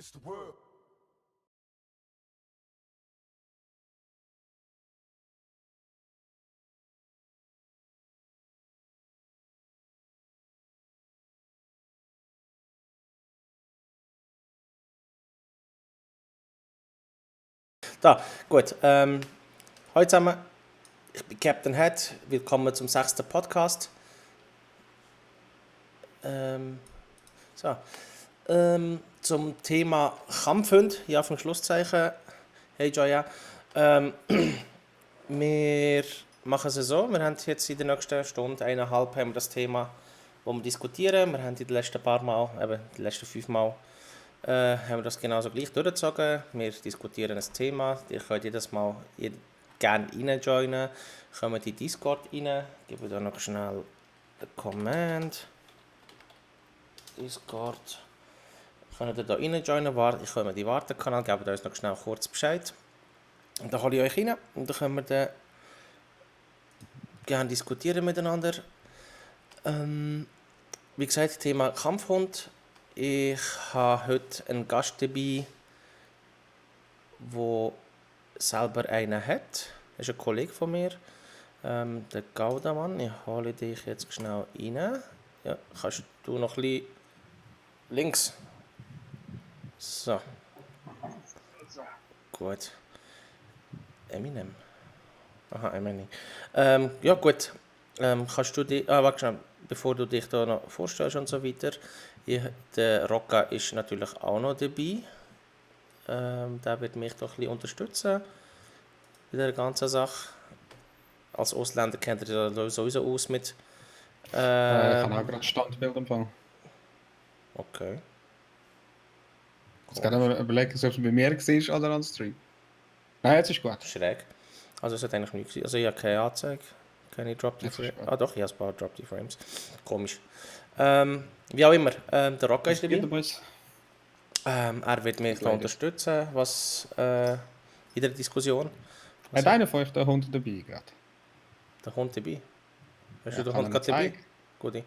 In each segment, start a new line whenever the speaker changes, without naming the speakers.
against the world.
Da, gut. Hallo zusammen, ich bin Captain Head. Willkommen zum 6. Podcast. Zum Thema Kampfhund, ja, von Schlusszeichen. Hey Joya. Wir machen es so, wir haben jetzt in der nächsten Stunde, 1,5, haben wir das Thema, das wir diskutieren. Wir haben in den letzten paar Mal, eben die letzten 5 Mal, haben wir das genauso gleich durchgezogen. Wir diskutieren ein Thema. Ihr könnt jedes Mal gerne reinjoinen. Kommt in Discord rein. Ich gebe da noch schnell den Command. Discord. Könnt ihr da reinjoinen. Ich komme in die Wartekanal, gebt uns noch schnell kurz Bescheid. Und dann hole ich euch rein. Und dann können wir dann gerne diskutieren miteinander. Wie gesagt, Thema Kampfhund. Ich habe heute einen Gast dabei, der selber einen hat. Das ist ein Kollege von mir, der Gaudamann. Ich hole dich jetzt schnell rein. Ja, kannst du noch ein bisschen links. So. Gut. Eminem. Aha, Eminem. Ja, gut. Kannst du dich... warte schnell, bevor du dich da noch vorstellst und so weiter. Der Rocca ist natürlich auch noch dabei. Der wird mich doch ein bisschen unterstützen bei der ganzen Sache. Als Ausländer kennt ihr ja sowieso aus mit...
Ich kann auch gerade Standbild empfangen.
Okay.
Jetzt kann ich mir überlegen, ob es bei mir war oder am Stream. Nein, jetzt ist gut.
Schräg. Also es hat eigentlich nichts gewesen. Also ich habe keine Anzeige, keine Drop the Frames. Ah doch, ich habe ein paar Drop the Frames. Komisch. Wie auch immer, der Rocca ist dabei. Er wird mich da unterstützen, was in der Diskussion.
Hat einer von euch den Hund dabei gerade?
Der Hund dabei? Hast du
Ja,
den
kann
Hund
er
gerade dabei?
zeigen?
Guti.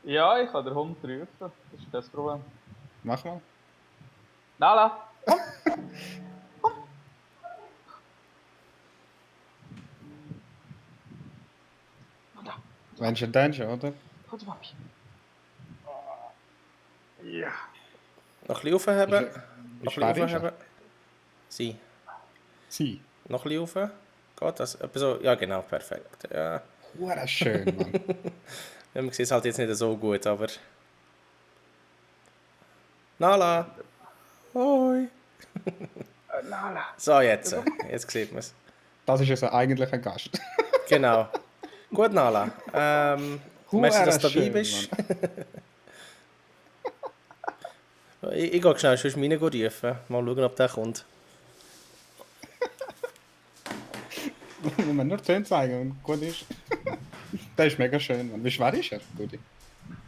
Ja, ich kann den Hund rufen. Das ist kein Problem.
Mach mal.
Nala! Komm!
Wenn du dann schon, oder?
Komm zu Papi. Ja.
Noch ein bisschen aufheben.
Ist
Noch ein
wer
bisschen
ist er?
aufheben. Sie.
Sie.
Noch ein bisschen rauf. Geht das? So, ja genau, perfekt. Ja.
Hure schön, Mann.
Ja, man sieht es halt jetzt nicht so gut, aber... Nala! Hoi!
Nala!
So, jetzt sieht man es.
Das ist also eigentlich ein Gast.
Genau. Gut, Nala. Merci, dass du dabei
schön,
bist.
Mann.
Ich gehe schnell sonst meine rufen. Mal schauen, ob der kommt.
Wenn man nur 10 zeigen und gut ist. Der ist mega schön, Mann. Wie schwer ist er? Gudi?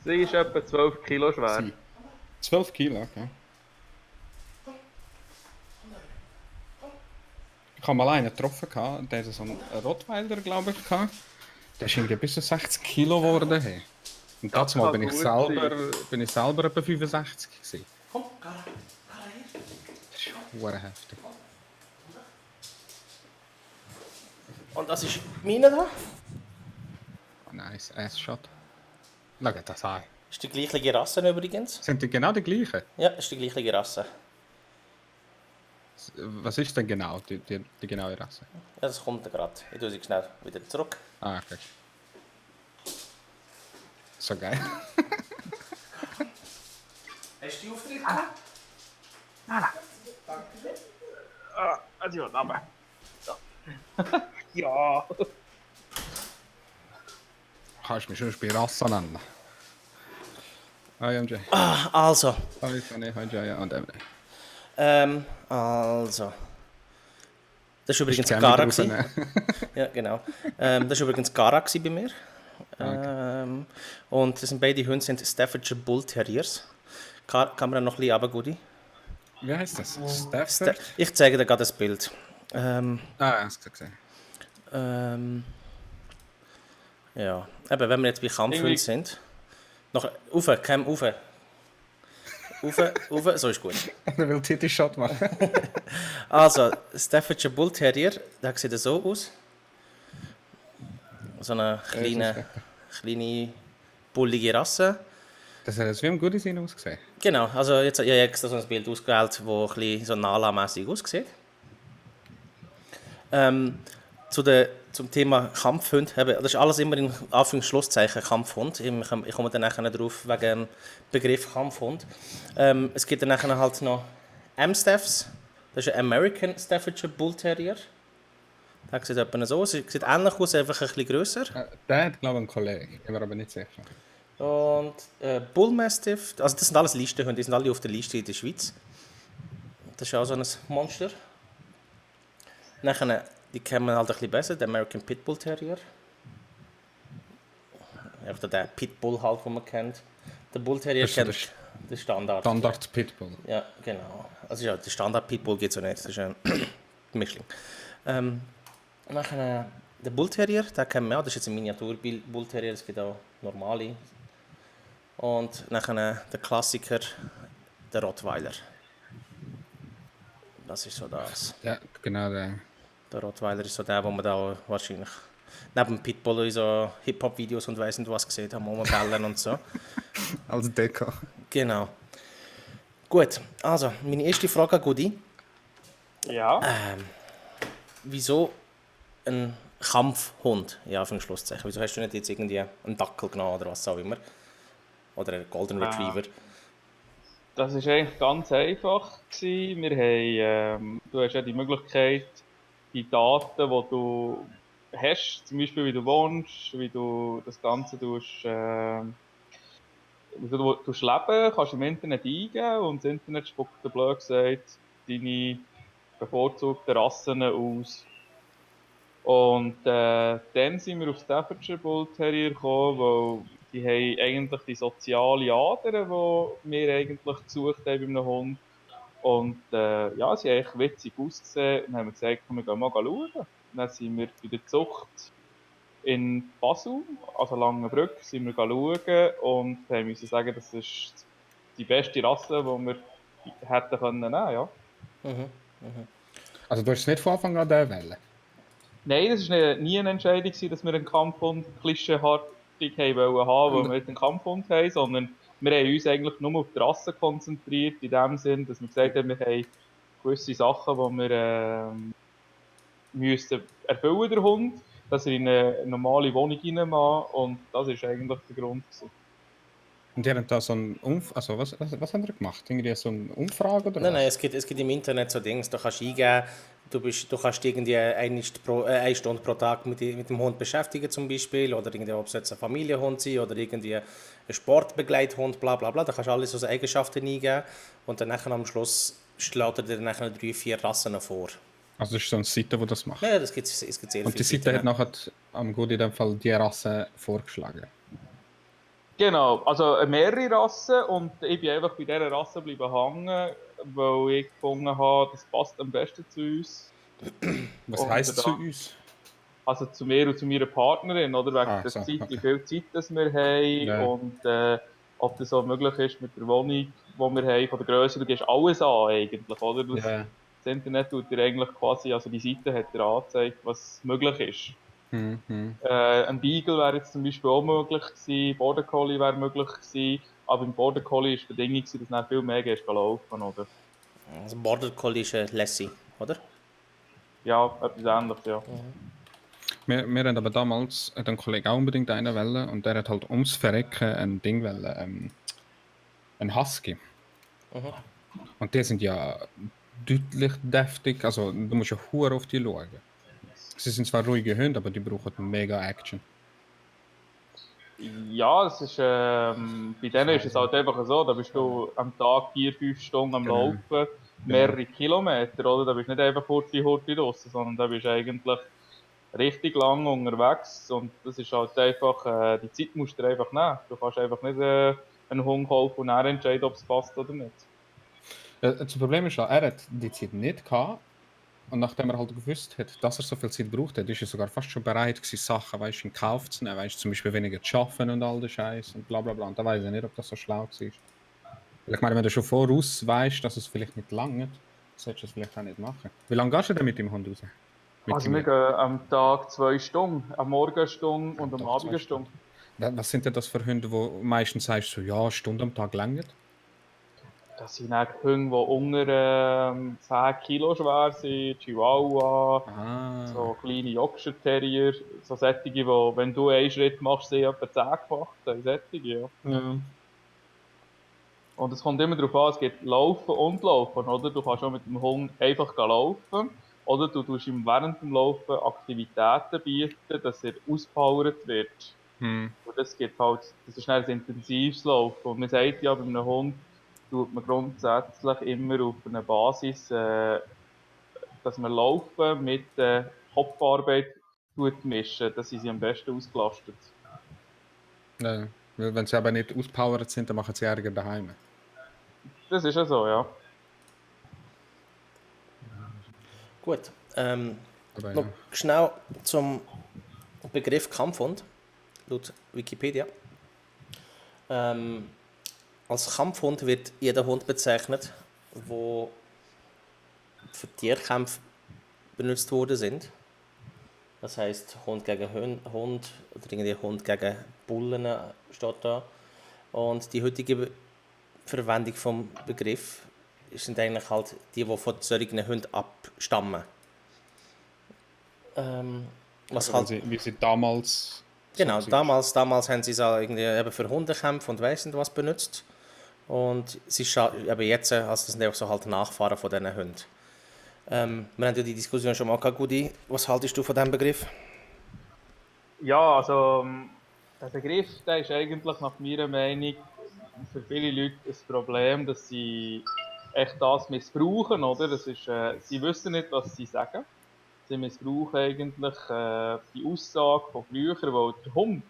Sie ist etwa 12 Kilo schwer.
Sie. 12 Kilo, okay. Ich habe mal einen getroffen, der hatte so einen Rottweiler, glaube ich, gehabt. Der ist irgendwie bis zu 60 Kilo geworden. Hey. Und
Das
dazu mal
kann
bin ich
gut
selber etwa 65 gewesen.
Komm, Gara her.
Das ist hure heftig.
Und das ist meine da.
Oh, nice, Ass-Shot. Schau dir das an.
Ist die gleiche Rasse übrigens.
Sind die genau die gleichen?
Ja, ist die gleiche Rasse.
Was ist denn genau die genaue Rasse?
Ja, das kommt gerade. Ich tue sie schnell wieder zurück.
Ah, okay. So geil.
Hast du die Auftritt?
Nala! Danke. Also, runter. So. Ja!
Kannst du mich schon bei Rasse nennen? Hi MJ.
Also.
Hi Sonny, hi Jaya und Emily.
Also. Das war übrigens
Ist die
Gara.
Emily drauf,
Ja, genau. Das war übrigens Gara bei mir. Und das sind beide Hunde sind Staffordshire Bull Terriers. Kann man noch ein bisschen runtergehen?
Wie heißt das? Stafford?
Ich zeige dir gerade das Bild.
Hast du gesehen.
Ja, eben, wenn wir jetzt bei Kampfhunden sind. Noch rauf, komm rauf. so ist gut.
Er will Titty-Shot machen.
Also, Staffordshire Bull Terrier, der sieht so aus. So eine kleine, bullige Rasse.
Das hat jetzt wie im Goodie ausgesehen.
Genau, also jetzt habe ich extra so ein Bild ausgewählt, das ein bisschen so Nala-mässig aussieht. Zum Thema Kampfhund, das ist alles immer in Anführungs-Schlusszeichen Kampfhund. Ich komme dann nachher drauf wegen dem Begriff Kampfhund. Es gibt dann nachher halt noch Amstaffs, das ist ein American Staffordshire Bull Terrier. Der sieht etwa so aus, sieht ähnlich aus, einfach ein bisschen grösser.
Der hat, glaube ich, einen Kollegen, ich bin aber nicht sicher.
Und Bull Mastiff, also das sind alles Listenhunde, die sind alle auf der Liste in der Schweiz. Das ist auch so ein Monster. Nachher, die kennen wir halt ein bisschen besser, der American Pitbull Terrier. Einfach der Pitbull halt, den man kennt. Der Bull Terrier
Das ist so
kennt den Standard.
Standard Pitbull.
Ja, genau. Also ja, der Standard Pitbull gibt es ja nicht, das ist ein Mischling. Nachher der Bull Terrier, den kennen wir auch, das ist jetzt ein Miniatur-Bull Terrier, es gibt auch normale. Und nachher der Klassiker, der Rottweiler. Das ist so das.
Ja, genau der.
Der Rottweiler ist so der, wo man da wahrscheinlich neben Pitbull in so Hip-Hop-Videos und weiss nicht was gesehen haben, wo man bellen und so.
Als Deko.
Genau. Gut, also meine erste Frage an Gudi.
Ja.
Wieso ein Kampfhund? Ja, für ein Schlusszeichen. Wieso hast du nicht jetzt irgendwie einen Dackel genommen oder was auch immer? Oder einen Golden Retriever?
Das war eigentlich ganz einfach gewesen. Wir haben, du hast ja die Möglichkeit, die Daten, die du hast, zum Beispiel wie du wohnst, wie du das Ganze wie du leben, kannst du im Internet eingeben und das Internet spuckt dir blöd gesagt deine bevorzugten Rassen aus. Und dann sind wir auf Staffordshire Bull Terrier gekommen, weil die haben eigentlich die soziale Ader, die wir eigentlich gesucht haben bei einem Hund. Und ja, sie haben echt witzig ausgesehen und haben gesagt, komm, wir gehen mal schauen. Dann sind wir bei der Zucht in Basel, also Langenbrück, sind wir schauen und haben müssen sagen, das ist die beste Rasse, die wir hätten können nehmen, ja.
Also du hast es nicht von Anfang an den wählen?
Nein, das war nie eine Entscheidung, gewesen, dass wir einen Kampfhund klischeehartig haben wollen, weil wir nicht einen Kampfhund haben, sondern wir haben uns eigentlich nur auf die Rasse konzentriert, in dem Sinn, dass wir gesagt haben, wir haben gewisse Sachen, die wir müssten erfüllen, der Hund, dass er in eine normale Wohnung rein mag, und das war eigentlich der Grund gewesen.
Und die haben da so ein also was haben die gemacht? Irgendwie so eine Umfrage oder
Nein,
was?
es gibt im Internet so Dinge, da kannst du eingeben, du kannst irgendwie eine Stunde pro Tag mit dem Hund beschäftigen zum Beispiel, oder irgendwie, ob es jetzt ein Familienhund sein oder irgendwie ein Sportbegleithund, bla bla bla, da kannst du alles so Eigenschaften eingeben und dann nachher am Schluss schlägt er dir nachher 3-4 Rassen vor.
Also das ist so eine Seite, die das macht.
Ja, es gibt sehr
Und
viele
die Seite
Seiten,
hat nachher am Gut in dem Fall die Rasse vorgeschlagen.
Genau, also mehrere Rassen, und ich bin einfach bei dieser Rasse bleiben hängen, weil ich gefunden habe, das passt am besten zu uns.
Was
Und
heisst zu
da-
uns?
Also zu mir und zu meiner Partnerin, oder? Wegen
Ah,
der
so,
Zeit,
okay.
wie viel Zeit das wir haben
Ja.
und ob das so möglich ist mit der Wohnung, die wir haben, von der Größe. Du gehst alles an eigentlich, oder?
Ja.
Das Internet tut dir eigentlich quasi, also die Seite hat dir angezeigt, was möglich ist. Ein Beagle wäre jetzt zum Beispiel auch möglich gewesen, Border Collie wäre möglich gewesen, aber im Border Collie war die Bedingung, dass du nicht viel mehr gehst laufen, oder?
Also Border Collie ist ein Lassie, oder?
Ja, etwas ähnliches, ja.
Wir haben aber damals hat ein Kollege auch unbedingt einen wollen und der hat halt ums Verrecken ein Ding wollen, ein Husky. Und die sind ja deutlich deftig, also du musst ja hure auf die schauen. Sie sind zwar ruhige Hunde, aber die brauchen mega Action.
Ja, es ist, bei denen ist es halt einfach so, da bist du am Tag 4-5 Stunden am
Genau.
Laufen, mehrere Kilometer, oder? Da bist du nicht einfach Hurti draussen, sondern da bist du eigentlich richtig lang unterwegs, und das ist halt einfach, die Zeit musst du dir einfach nehmen. Du kannst einfach nicht einen Hund kaufen und dann entscheiden, ob es passt oder nicht.
Das Problem ist, er hat die Zeit nicht gehabt. Und nachdem er halt gewusst hat, dass er so viel Zeit braucht hat, ist er sogar fast schon bereit gewesen, Sachen, weißt, in Kauf zu nehmen. Weißt, zum Beispiel weniger zu arbeiten und all den Scheiß und bla bla bla. Und da weiß ich nicht, ob das so schlau war. Weil ich meine, wenn du schon voraus weißt, dass es vielleicht nicht langt, solltest du es vielleicht auch nicht machen. Wie lange gehst du denn mit dem Hund raus? Mit
Also
dem
wir gehen am Tag 2 Stunden, am Morgen eine Stunde und am
Tag
Abend
2
eine Stunde.
Stunden. Was sind denn das für Hunde, wo meistens sagst so, ja, eine Stunde am Tag langt?
Das sind eigentlich Hunde, die unter 10 Kilo schwer sind, Chihuahua,
Ah,
so kleine Yorkshire Terrier, so solche, die, wenn du einen Schritt machst, sind etwa 10 gemacht, sind solche, ja.
ja.
Und es kommt immer darauf an, es gibt Laufen und Laufen, oder? Du kannst auch mit dem Hund einfach laufen, oder du tust ihm während dem Laufen Aktivitäten bieten, dass er auspowert wird.
Hm.
Und das gibt halt, das ist dann ein intensives Laufen. Und man sagt ja, bei einem Hund tut man grundsätzlich immer auf einer Basis, dass man Laufen mit Kopfarbeit mischen, dass sie am besten ausgelastet.
Ja. Weil wenn sie aber nicht auspowert sind, dann machen sie Ärger daheim.
Das ist ja so, ja.
Gut.
Aber
Noch
ja.
schnell zum Begriff Kampfhund, laut Wikipedia. Als Kampfhund wird jeder Hund bezeichnet, der für Tierkämpfe benutzt worden sind. Das heißt Hund gegen Hund oder irgendwie Hund gegen Bullen steht da. Und die heutige Verwendung vom Begriff sind eigentlich halt die von solchen Hunden abstammen. Was
Also
halt
wie sie damals so
genau,
war.
damals haben sie es auch irgendwie eben für Hundekämpfe und weiss nicht was benutzt. Und sie eben jetzt, also das sind einfach so halt Nachfahren von diesen Hunden. Wir haben ja die Diskussion schon mal gehabt, Gudi. Was haltest du von diesem Begriff?
Ja, also der Begriff, der ist eigentlich nach meiner Meinung für viele Leute ein Problem, dass sie echt das missbrauchen, oder? Das ist, sie wissen nicht, was sie sagen. Sie missbrauchen eigentlich die Aussage von früher, weil der Hund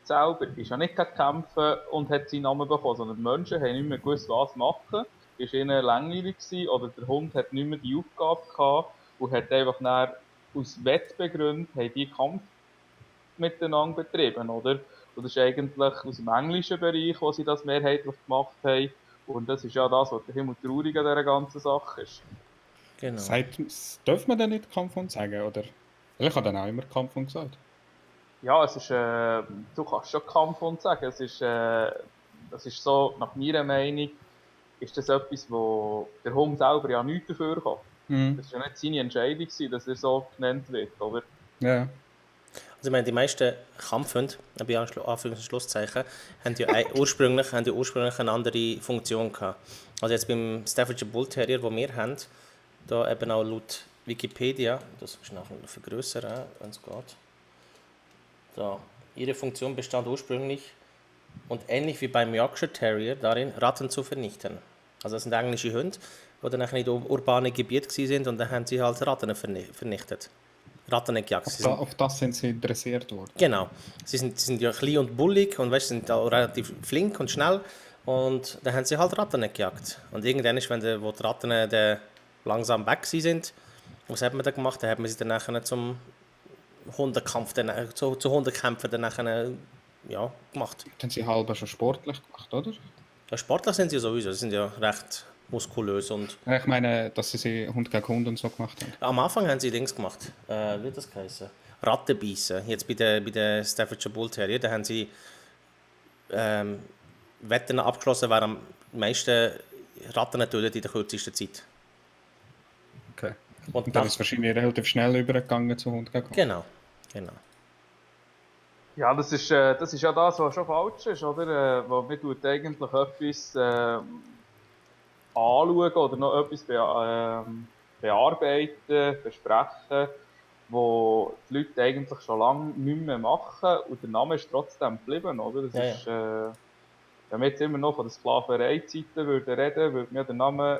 selber ist ja nicht kämpfen und hat seinen Namen bekommen, sondern die Menschen haben nicht mehr gewusst, was machen. Es war ihnen langweilig gewesen, oder der Hund hat nicht mehr die Aufgabe gehabt und hat einfach dann aus Wettbegründen haben die Kampf miteinander betrieben, oder? Und das ist eigentlich aus dem englischen Bereich, wo sie das mehrheitlich gemacht haben. Und das ist ja das, was der Himmel traurig an dieser ganzen Sache ist.
Genau.
Darf man denn nicht Kampfhund sagen? Oder? Weil ich habe dann auch immer Kampfhund gesagt.
Ja, es ist, du kannst schon Kampfhund sagen. Das ist so, nach meiner Meinung, ist das etwas, wo der Hund selber ja nichts dafür kann.
Mhm.
Das war ja nicht seine Entscheidung gewesen, dass er so genannt wird, oder?
Ja.
Also ich meine, die meisten Kampfhunde, bei Anführungs- und Schlusszeichen, haben ja ursprünglich eine andere Funktion gehabt. Also jetzt beim Staffordshire Bull Terrier, den wir haben, da eben auch laut Wikipedia, das ist noch vergrößern, wenn es geht. So, ihre Funktion bestand ursprünglich und ähnlich wie beim Yorkshire Terrier darin, Ratten zu vernichten. Also das sind englische Hunde, die dann in den urbanen Gebieten waren und dann haben sie halt Ratten vernichtet. Ratten nicht gejagt.
Auf das sind sie interessiert worden.
Genau. Sie sind ja klein und bullig und weißt, sind auch relativ flink und schnell. Und dann haben sie halt Ratten gejagt. Und irgendwann, wo die Ratten dann langsam weg sind, was hat man dann gemacht? Dann hat man sie dann nachher zum Hundekampf, zu Hundekämpfen dann nachher, ja, gemacht.
Dann sie halber schon sportlich gemacht, oder?
Ja, Sportler sind sie sowieso, sie sind ja recht muskulös. Und
Ja, ich meine, dass sie Hund gegen Hund und so gemacht haben.
am Anfang haben sie Dings gemacht. Wie hat das geheißen? Rattenbeissen. Jetzt bei der Staffordshire Bull Terrier, da haben sie Wetten abgeschlossen, wer am meisten Ratten tötet in der kürzesten Zeit.
Okay.
Und
Und dann
nach,
ist es wahrscheinlich relativ schnell übergegangen zu Hund gegen Hund.
genau.
Ja, das ist ja das, was schon falsch ist, oder? Weil man tut eigentlich etwas anschauen oder noch etwas bearbeiten, besprechen, wo die Leute eigentlich schon lange nicht mehr machen und der Name ist trotzdem geblieben, oder? Das
Ja, ja.
ist, wenn wir jetzt immer noch von der Sklaverei-Zeiten würden reden, würde man den Namen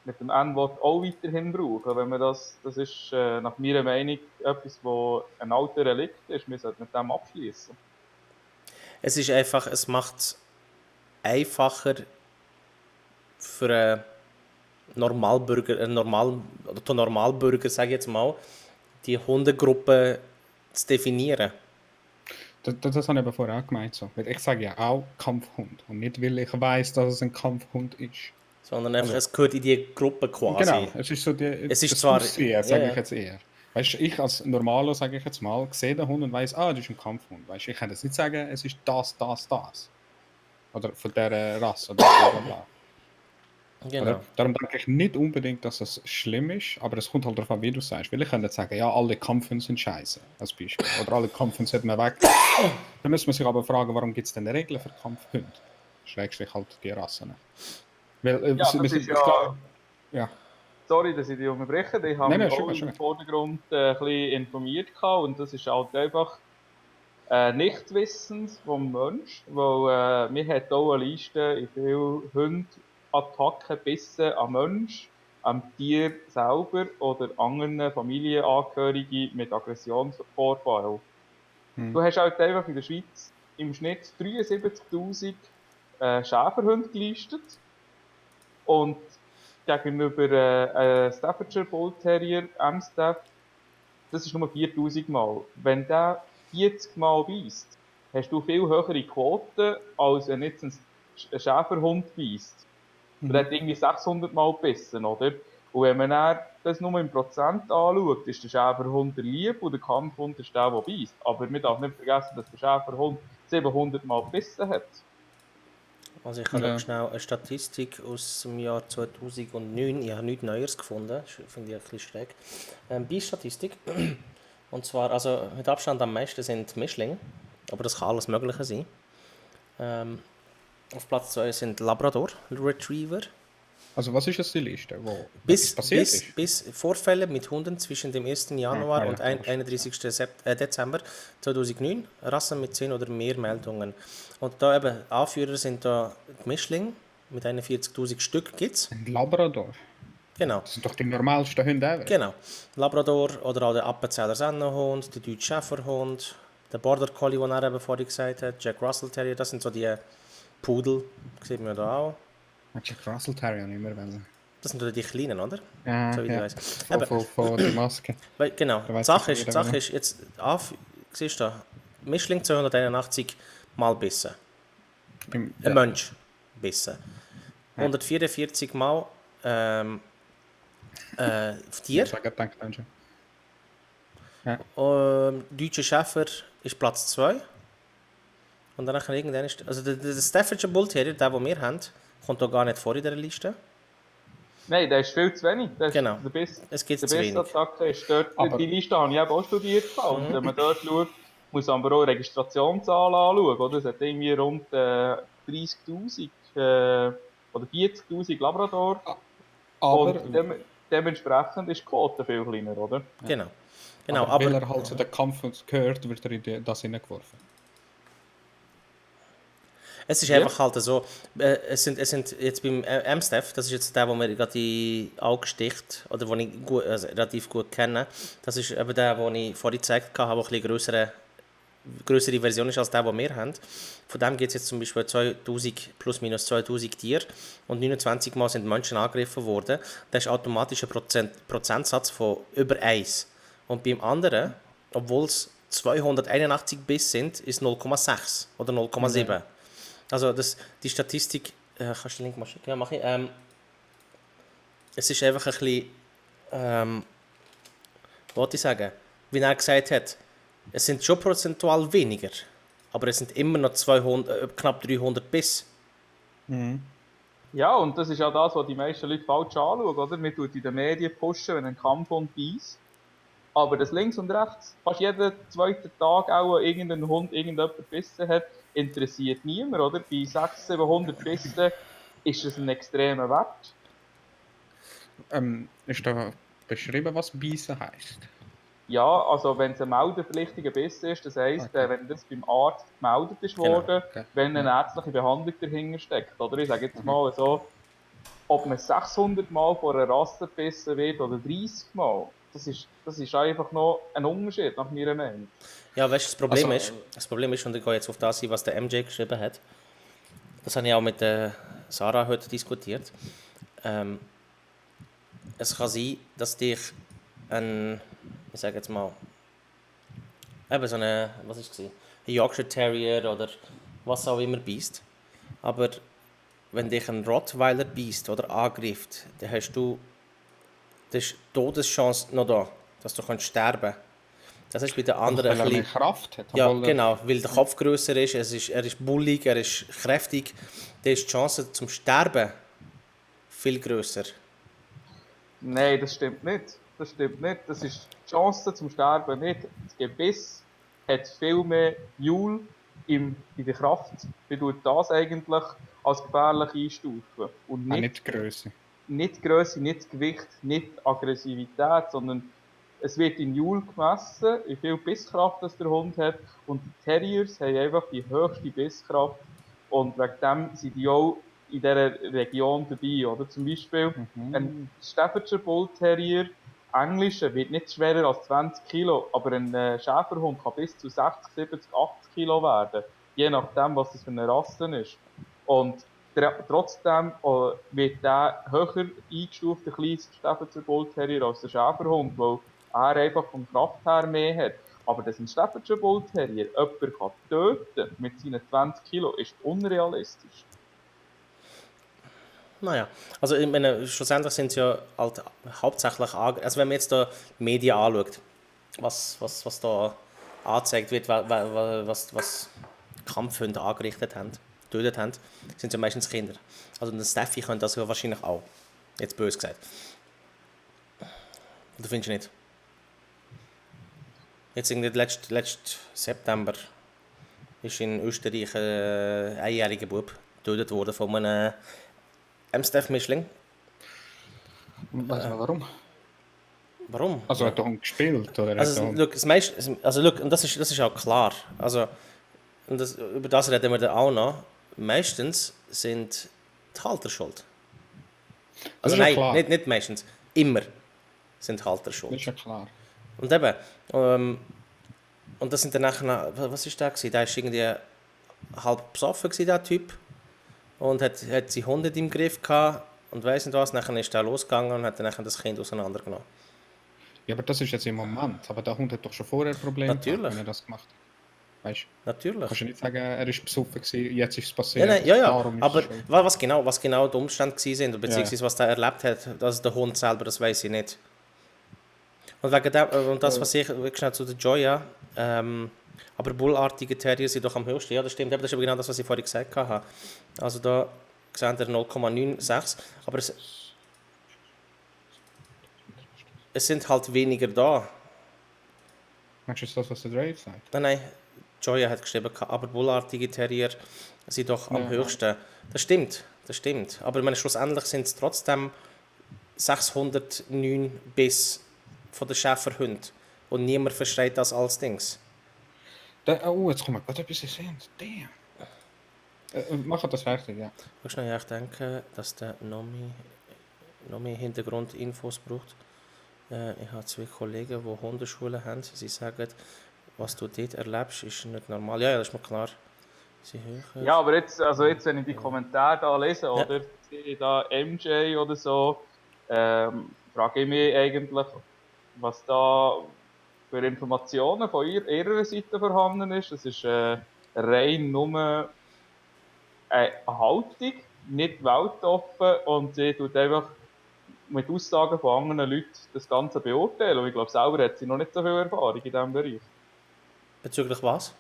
mit dem N-Wort auch weiterhin brauchen. Wenn man das ist nach meiner Meinung etwas, wo ein alter Relikt ist, wir sollten mit dem abschließen.
Es ist einfach, es macht es einfacher für einen Normalbürger, sage ich jetzt mal, die Hundegruppe zu definieren.
Das habe ich aber vorher auch gemeint. So. Weil ich sage ja auch Kampfhund. Und nicht, weil ich weiß, dass es ein Kampfhund ist.
Sondern einfach,
Also,
es gehört in die Gruppe
genau,
quasi.
es ist so
Es ist
das
zwar,
Aussehen,
ja,
sage ich
ja,
jetzt eher. Weißt du, ich als Normalo, sage ich jetzt mal, sehe den Hund und weiß, das ist ein Kampfhund. Weißt du, ich kann jetzt nicht sagen, es ist das. Oder von dieser Rasse oder bla bla bla. Oder?
genau.
Darum denke ich nicht unbedingt, dass es schlimm ist, aber es kommt halt darauf an, wie du sagst. Weil ich könnte jetzt sagen, ja, alle Kampfhunde sind scheiße, als Beispiel. Oder alle Kampfhunde sollten wir weg. Dann müssen wir sich aber fragen, warum gibt es denn Regeln für Kampfhunde? Schrägstrich halt die Rassen. Weil,
Ja, das ist
ich glaube,
ja,
ja.
sorry, dass ich dich unterbreche, ich habe
Nein,
mich
nein, schon
auch
gut, schon
im
gut.
Vordergrund ein bisschen informiert gehabt und das ist halt einfach Nichtwissens vom Mensch, weil mir hat auch eine Liste, wie viele Hundeattacken bissen am Mensch, am Tier selber oder anderen Familienangehörigen mit Aggressionsvorfall.
Hm.
Du hast halt einfach in der Schweiz im Schnitt 73.000 Schäferhunde gelistet und gegenüber Staffordshire Bull Terrier, Amstaff, das ist nur 4.000 Mal. Wenn der 40 Mal beißt, hast du viel höhere Quoten, als wenn jetzt ein Schäferhund beißt. Der hat irgendwie 600 Mal gebissen, oder? Und wenn man dann das nur im Prozent anschaut, ist der Schäferhund der Lieb und der Kampfhund ist der, der beißt. Aber man darf nicht vergessen, dass der Schäferhund 700 Mal gebissen hat.
Also ich habe da
Ja.
schnell eine Statistik aus dem Jahr 2009. Ich habe nichts Neues gefunden, das finde ich ein bisschen schräg. Beistatistik. Und zwar, also mit Abstand am meisten sind Mischlinge, aber das kann alles Mögliche sein. Auf Platz 2 sind Labrador Retriever.
Also was ist jetzt die Liste, wo etwas passiert ist?
Bis Vorfälle mit Hunden zwischen dem 1. Januar
Ja,
und
klar, schon.
31. Dezember 2009, Rassen mit 10 oder mehr Meldungen. Und da eben Anführer sind da die Mischlinge, mit 41.000 Stück gibt's.
Ein Labrador.
Genau,
Das sind doch die normalsten Hunde ever.
genau. Labrador oder auch der Appenzeller Sennenhund, der Deutsche Schäferhund, der Border Collie, den er eben vorhin gesagt hat, Jack Russell Terrier, das sind so die Pudel, sieht man da auch.
Jack Russell Terrier nicht mehr wollen.
Das sind die kleinen, oder?
Ja,
So wie ich
ja.
weiß.
Voll, voll, voll die Maske.
Genau,
Da weiß ich schon
Die
wieder,
Sache ist jetzt, siehst du, Mischling 281 Mal bissen. Ein
ja.
Mensch bissen.
Ja.
144 Mal Tier.
Ich habe gedacht, schon. Ja.
Deutscher Schäfer ist Platz 2. Und dann irgendwann ist, also der Staffordshire Bull Terrier, der wir haben, kommt auch gar nicht vor in dieser Liste.
Nein, der ist viel zu wenig. Der ist
Genau,
der beste,
es gibt
der
zu
beste
wenig.
Attacke ist dort,
Aber
die Liste habe ich eben auch studiert. Und wenn man dort schaut, muss man aber auch Registrationszahlen anschauen. Oder? Es hat irgendwie rund 30.000 oder 40.000 Labrador. Und
aber,
dementsprechend ist die Quote viel kleiner, oder?
Genau. Genau,
aber weil
aber
er halt zu den Kampf gehört, wird er in das hineingeworfen.
es ist
Wie?
einfach halt so, es sind jetzt beim M-Staff, das ist jetzt der, wo mir gerade in die Augen sticht, oder den ich gut, also relativ gut kenne. Das ist eben der, den ich vorhin gezeigt habe, der ein bisschen größere Version ist als der, den wir haben. Von dem gibt es jetzt zum Beispiel 2000, plus minus 2000 Tiere und 29 Mal sind Menschen angegriffen worden. Das ist automatisch ein Prozentsatz von über 1. Und beim anderen, obwohl es 281 Biss sind, ist 0,6 oder 0,7.
Okay.
Also die Statistik, kannst du den Link mal schicken? Ja, mache ich. Es ist einfach ein bisschen, wollte ich sagen, wie er gesagt hat, es sind schon prozentual weniger, aber es sind immer noch knapp 300 Biss.
Ja, und das ist ja das, was die meisten Leute falsch anschauen, oder? Man tut in den Medien pushen, wenn ein Kampfhund beißt. Aber das links und rechts, fast jeden zweiten Tag auch irgendein Hund irgendjemand gebissen hat, interessiert niemand, oder? Bei 600, 700 Bissen ist das ein extremer Wert.
Ist da beschrieben, was Beißen heisst?
Ja, also wenn es ein meldepflichtiger Biss ist, das heisst,
Okay.
wenn das beim Arzt gemeldet ist
Genau.
worden,
Okay.
wenn eine
Ja.
ärztliche Behandlung dahinter steckt, oder? Ich sage jetzt mal so, ob man 600 Mal von einer Rasse gebissen wird oder 30 Mal, das ist einfach noch ein Unterschied, nach meiner Meinung.
Ja, weißt du,
Also,
das Problem ist, und ich gehe jetzt auf das ein, was der MJ geschrieben hat, das habe ich auch mit Sarah heute diskutiert. Es kann sein, dass dich ich sage jetzt mal, eben so eine, was ist es? Eine Yorkshire Terrier oder was auch immer beißt. Aber wenn dich ein Rottweiler beißt oder angreift, dann hast du die Todeschance noch da, dass du sterben kannst. Das ist bei den anderen
Einfach weil er mehr
bisschen...
Kraft hat.
Ja,
obwohl er-
genau, weil der Kopf grösser ist, er ist bullig, er ist kräftig, dann ist die Chance zum Sterben viel grösser.
Nein, das stimmt nicht. Das stimmt nicht. Das ist die Chance zum Sterben nicht. Das Gebiss hat viel mehr Joule in der Kraft. Wie tut das eigentlich als gefährlich einstufen? Und
Nicht die Größe.
nicht Größe, nicht Gewicht, nicht Aggressivität, sondern es wird in Joule gemessen, wie viel Bisskraft das der Hund hat. Und die Terriers haben einfach die höchste Bisskraft. Und wegen dem sind die auch in dieser Region dabei. Oder? Zum Beispiel ein Staffordshire Bull Terrier, Englischer, wird nicht schwerer als 20 Kilo, aber ein Schäferhund kann bis zu 60, 70, 80 Kilo werden. Je nachdem, was das für eine Rasse ist. Und trotzdem wird der höher eingestuft, der kleine Staffordshire Bull Terrier, als der Schäferhund, weil er einfach vom Kraft her mehr hat. Aber dass ein Staffordshire Bull Terrier jemanden kann töten mit seinen 20 Kilo, ist unrealistisch.
Naja, also ich meine, schlussendlich sind es ja halt hauptsächlich, also wenn man jetzt da Medien anschaut, was da angezeigt wird, was Kampfhunde angerichtet haben, getötet haben, sind es ja meistens Kinder. Also ein Steffi könnte das ja wahrscheinlich auch, jetzt böse gesagt. Du findest du nicht? Jetzt irgendwie letzten September ist in Österreich ein einjähriger Bub getötet worden von einem Amstaff-Mischling.
Weiß man warum?
Warum?
Also hat der Hund gespielt? Oder hat der
Also,
Hund...
look, und das ist auch klar. Also, und über das reden wir dann auch noch. Meistens sind die Halter schuld. Also
ist ja
nein,
klar.
nicht meistens. Immer sind Halter
Das
schuld.
ist ja klar.
Und eben, und das sind dann nachher, was ist der gewesen? Der war irgendwie halb besoffen gewesen, der Typ. Und hat seine Hunde im Griff gehabt und weiss nicht was. Nachher ist er losgegangen und hat dann nachher das Kind auseinandergenommen.
Ja, aber das ist jetzt im Moment. Aber der Hund hat doch schon vorher Probleme
Natürlich.
gehabt, wenn er das gemacht hat. Weißt du?
Natürlich.
Kannst du nicht sagen, er ist besoffen gewesen, jetzt ist es
Ja,
passiert.
nein, ja,
Darum ist
aber
es schuld.
was genau die Umstände waren, beziehungsweise was er erlebt hat, also der Hund selber, das weiß ich nicht. Und wegen dem, und das, was ich schnell zu der Joya, aber bullartige Terrier sind doch am höchsten. Ja, das stimmt, das ist aber genau das, was ich vorhin gesagt habe. Also da sehen wir 0,96, aber es sind halt weniger da.
Meinst du jetzt das, was der Dave sagt?
Nein, Joya hat geschrieben, aber bullartige Terrier sind doch am
Ja.
höchsten. Das stimmt. Aber ich meine, schlussendlich sind es trotzdem 609 Biss von den Schäferhunden. Und niemand versteht das als Dings.
Oh, jetzt kommt mir gerade etwas in den Sinn. Damn. Mach das fertig, ja.
Ich muss noch denken, dass der Nomi Hintergrundinfos braucht. Ich habe 2 Kollegen, die Hundeschulen haben. Sie sagen, was du dort erlebst, ist nicht normal. Ja, das ist mir klar. Sie hören.
Ja, aber jetzt, wenn ich die Kommentare da lese, oder sehe ich da MJ oder so, frage ich mich eigentlich, was da für Informationen von ihrer Seite vorhanden ist. Das ist rein nur eine Haltung, nicht weltoffen, und sie tut einfach mit Aussagen von anderen Leuten das Ganze beurteilen. Und ich glaube, selber hat sie noch nicht so viel Erfahrung in diesem Bereich.
Bezüglich was?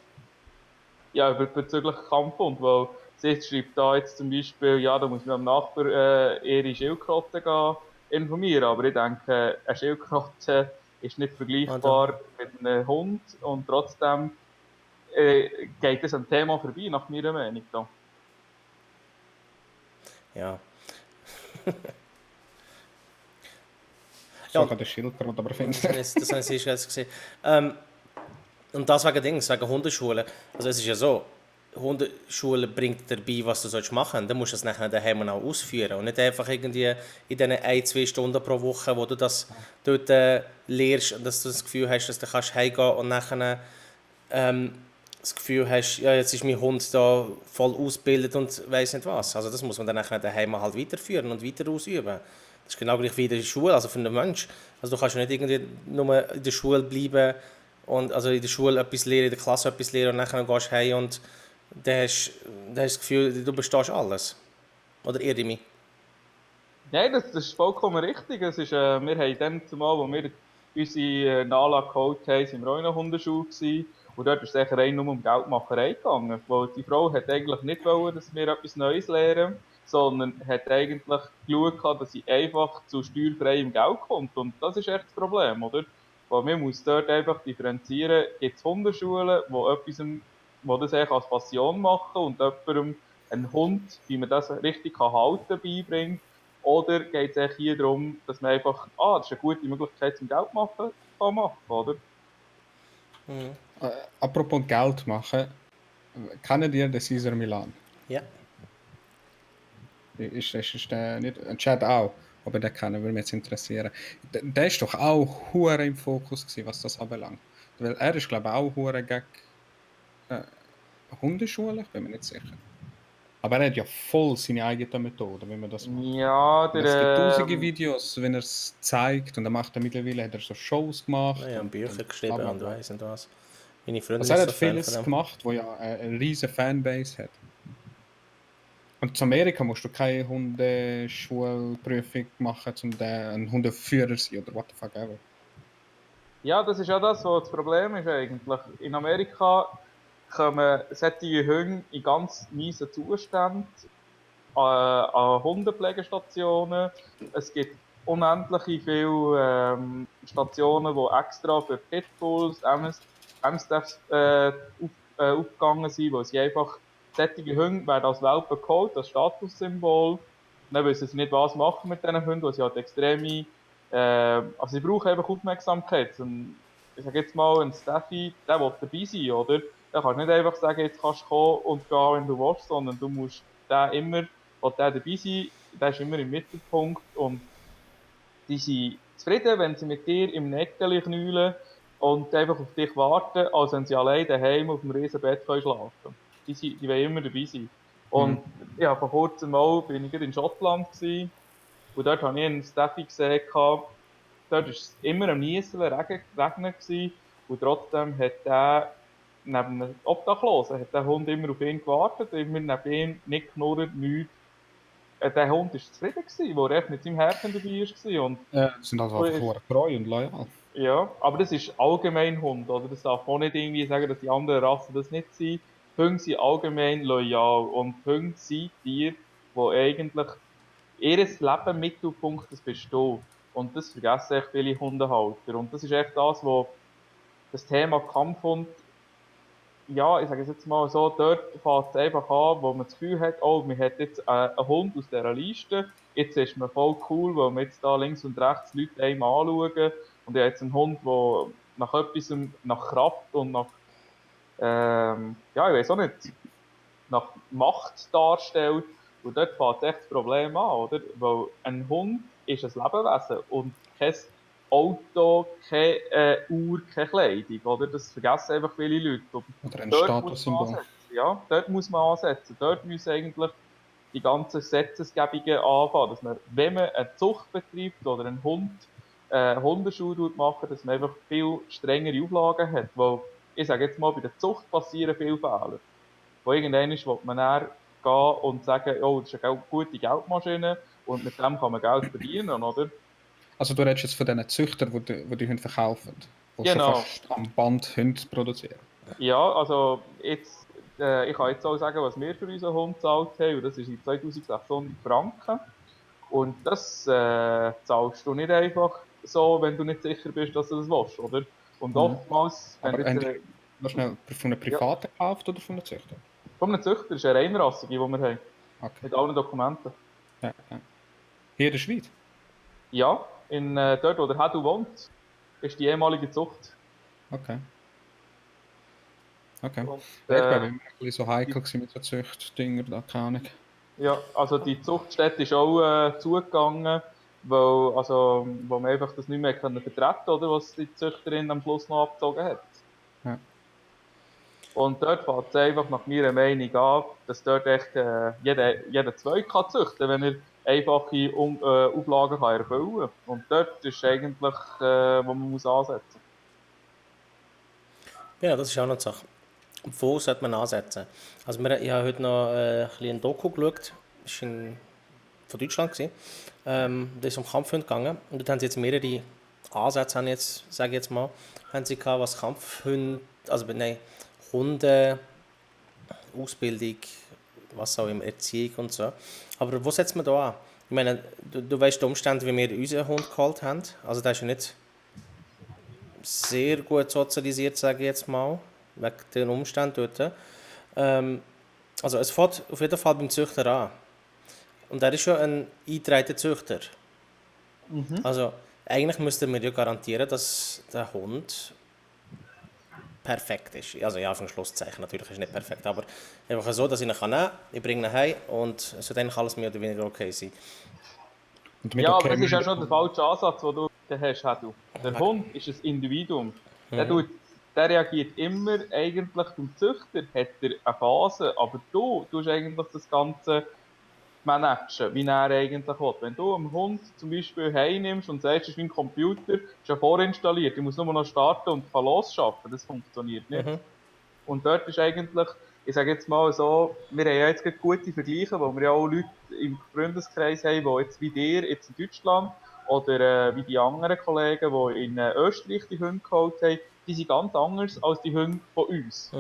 Ja, bezüglich Kampfhund, weil sie schreibt da jetzt zum Beispiel, ja, da muss man am Nachbar ihre Schildkröte gehen informieren, aber ich denke, eine Schildkröte ist nicht vergleichbar mit einem Hund, und trotzdem geht es am Thema vorbei, nach meiner Meinung. Da.
Ja.
So kann der Schildkröte aber finden.
Das habe ich jetzt gesehen. Und das wegen Hundeschulen. Also es ist ja so, Hundeschule bringt dir bei, was du machen sollst. Dann musst du es nachher daheim auch ausführen. Und nicht einfach irgendwie in diesen 1-2 Stunden pro Woche, wo du das dort lernst und dass du das Gefühl hast, dass du heimgehen kannst und nachher das Gefühl hast, ja, jetzt ist mein Hund da voll ausgebildet und weiss nicht was. Also das muss man dann nachher daheim halt weiterführen und weiter ausüben. Das ist genau gleich wie in der Schule, also für einen Menschen. Also du kannst ja nicht irgendwie nur in der Schule bleiben und also in der Schule etwas lernen, in der Klasse etwas lernen und dann gehst du heim und dann hast du das Gefühl, du bestehst alles. Oder irre ich mich?
Nein, das ist vollkommen richtig. Es ist, wir haben dann zumal, wo wir unsere Nala geholt haben, sind wir auch in einer Hundeschule gewesen. Und dort ist es sicher rein nur um Geldmacherei gegangen. Weil die Frau hat eigentlich nicht wollen, dass wir etwas Neues lernen, sondern hat eigentlich geschaut, dass sie einfach zu steuerfreiem Geld kommt. Und das ist echt das Problem, oder? Weil man muss dort einfach differenzieren, gibt es Hundeschulen, wo das eigentlich als Passion machen und jemandem einen Hund, wie man das richtig halten kann, beibringt. Oder geht es eigentlich hier darum, dass man einfach, das ist eine gute Möglichkeit zum Geld machen, kann machen, oder?
Apropos Geld machen, kennen ihr den Cesar Milan?
Ja.
Ist der nicht, ein Chat auch, aber den kennen würde mich jetzt interessieren. Der ist doch auch hure im Fokus gewesen, was das anbelangt. Weil er ist, glaube ich, auch hure gegen äh, Hundeschule, ich bin mir nicht sicher. Aber er hat ja voll seine eigene Methode, wie man das macht.
Ja,
Und es gibt tausende
der,
Videos, wenn er es zeigt und er macht er mittlerweile, hat er so Shows gemacht
Naja, Bücher
und bla
geschrieben
bla
und
bla.
weiss und was. Meine Freundin
Also er
ist
hat
so Fan von
vieles
dem.
gemacht, wo ja eine riesige Fanbase hat. Und zu Amerika musst du keine Hundeschulprüfung machen, um ein Hundeführer zu sein oder what the fuck ever.
ja, das ist ja das, was das Problem ist eigentlich. In Amerika kommen solche Hunde in ganz miesen Zuständen an Hundepflegestationen. Es gibt unendliche viele Stationen, die extra für Pitbulls, Amstaffs aufgegangen sind, weil sie einfach solche Hunde werden als Welpen geholt, als Statussymbol. Und dann wissen sie nicht, was machen mit diesen Hunden, weil sie halt extreme, also sie brauchen einfach Aufmerksamkeit. Und ich sage jetzt mal, ein Staffy, der will dabei sein, oder? Der kann nicht einfach sagen, jetzt kannst du kommen und gehen, wenn du willst, sondern du musst den immer, will der dabei sein, der ist immer im Mittelpunkt und die sind zufrieden, wenn sie mit dir im Näckeli knäulen und einfach auf dich warten, als wenn sie allein daheim auf dem riesen Bett können schlafen. Die wollen immer dabei sein. Und
Mhm.
ja, vor kurzem mal bin ich in Schottland gewesen, und dort habe ich einen Steffi gesehen gehabt. Dort war es immer am Nieseln, Regnen gewesen, und trotzdem hat der neben einem Obdachlosen, hat der Hund immer auf ihn gewartet, immer neben ihm, nicht knurrt, nichts. Der Hund war zufrieden gewesen, wo er echt mit seinem Herrchen dabei war. Und
Sind also
so
einfach
ist,
hure treu und loyal.
ja, aber das ist allgemein Hund, oder? Das darf man nicht irgendwie sagen, dass die anderen Rassen das nicht sind. Hunde sind allgemein loyal und Hunde sind Tiere, die eigentlich ihr Leben im Mittelpunkt, das bist du. Und das vergessen echt viele Hundehalter. Und das ist echt das, wo das Thema Kampfhund, ja, ich sage es jetzt mal so, dort fängt es einfach an, wo man das Gefühl hat, oh, man hat jetzt einen Hund aus dieser Liste, jetzt ist man voll cool, weil wir jetzt da links und rechts Leute einem anschauen und ich habe jetzt einen Hund, der nach etwas, nach Kraft und nach, ja, ich weiß auch nicht, nach Macht darstellt. Und dort fängt echt das Problem an, oder? Weil ein Hund ist ein Lebewesen und kein Auto, keine Uhr, keine Kleidung, oder? Das vergessen einfach viele Leute. Und
Oder ein
dort muss man
Statussymbol.
ansetzen, ja? Dort muss man ansetzen. Dort müssen eigentlich die ganzen Gesetzesgebungen anfangen, dass man, wenn man eine Zucht betreibt oder einen Hund, Hundeschule machen, dass man einfach viel strengere Auflagen hat. Weil, ich sage jetzt mal, bei der Zucht passieren viele Fehler. Wo irgendwann will man dann gehen und sagen, oh, das ist eine gute Geldmaschine und mit dem kann man Geld verdienen, oder?
Also du redest jetzt von diesen Züchtern, die Hunde verkaufen, die schon
Genau.
fast am Band Hunde produzieren.
Ja, also jetzt, ich kann jetzt auch sagen, was wir für unseren Hund gezahlt haben, und das ist in 2600 Franken. Und das zahlst du nicht einfach so, wenn du nicht sicher bist, dass du das willst, oder? Und
Mhm.
oftmals, wenn du
Aber
jetzt,
haben die noch schnell von einem
ja,
Privaten gekauft oder von einem Züchter?
von einem Züchter ist eine Reinrassige, die wir haben,
Okay.
mit allen Dokumenten.
Ja, ja. Hier in der Schweiz?
Ja, dort, wo der Hedu wohnt, ist die ehemalige Zucht.
Okay. Okay.
Und,
Ja, ich bin immer ein bisschen so
die,
heikel gewesen mit so Züchtdinger, da keine Ahnung.
ja, also die Zuchtstätte ist auch zugegangen, weil, also, wo man einfach das nicht mehr können vertreten, oder, was die Züchterin am Schluss noch abgezogen hat.
Ja.
Und dort fängt es einfach nach meiner Meinung an, dass dort echt jeder zwei kann züchten, wenn er einfache Auflagen kann erfüllen kann. Und dort ist eigentlich, wo man muss ansetzen.
Ja, das ist auch noch die Sache. Wo sollte man ansetzen? Also ich habe heute noch ein bisschen ein Doku geschaut, das war von Deutschland. Gewesen. Das ist um Kampfhunde gegangen. Und dort haben sie jetzt mehrere Ansätze, sage ich jetzt mal, haben sie gehabt, was Kampfhunde, also nein, Hunde, Ausbildung, was auch immer, Erziehung und so. Aber wo setzt man da an? Ich meine, du weißt die Umstände, wie wir unseren Hund geholt haben. Also der ist ja nicht sehr gut sozialisiert, sage ich jetzt mal, wegen den Umständen dort. Ähm, also es fängt auf jeden Fall beim Züchter an. Und er ist ja ein eingetragener Züchter. Also eigentlich müsste man ja garantieren, dass der Hund perfekt ist. Also ja, auf ein Schlusszeichen natürlich ist nicht perfekt, aber einfach so, dass ich ihn nehmen kann, ich bringe ihn heim und es wird eigentlich alles mehr oder weniger okay sein.
Und mit
Ja, aber
okay
das ist ja
meine
schon der falsche Ansatz, den du da hast, Hedu. Der Hund ist ein Individuum. Der reagiert immer eigentlich beim Züchter, hat er eine Phase, aber du tust eigentlich das Ganze managen, wie er eigentlich will. Wenn du einen Hund zum Beispiel heimnimmst und sagst, es ist wie ein Computer, ist ja vorinstalliert, ich muss nur noch starten und kann losschaffen, das funktioniert nicht. Und dort ist eigentlich, ich sage jetzt mal so, wir haben ja jetzt gerade gute Vergleiche, wo wir ja auch Leute im Freundeskreis haben, die jetzt wie dir jetzt in Deutschland oder wie die anderen Kollegen, die in Österreich die Hunde geholt haben, die sind ganz anders als die Hunde von uns.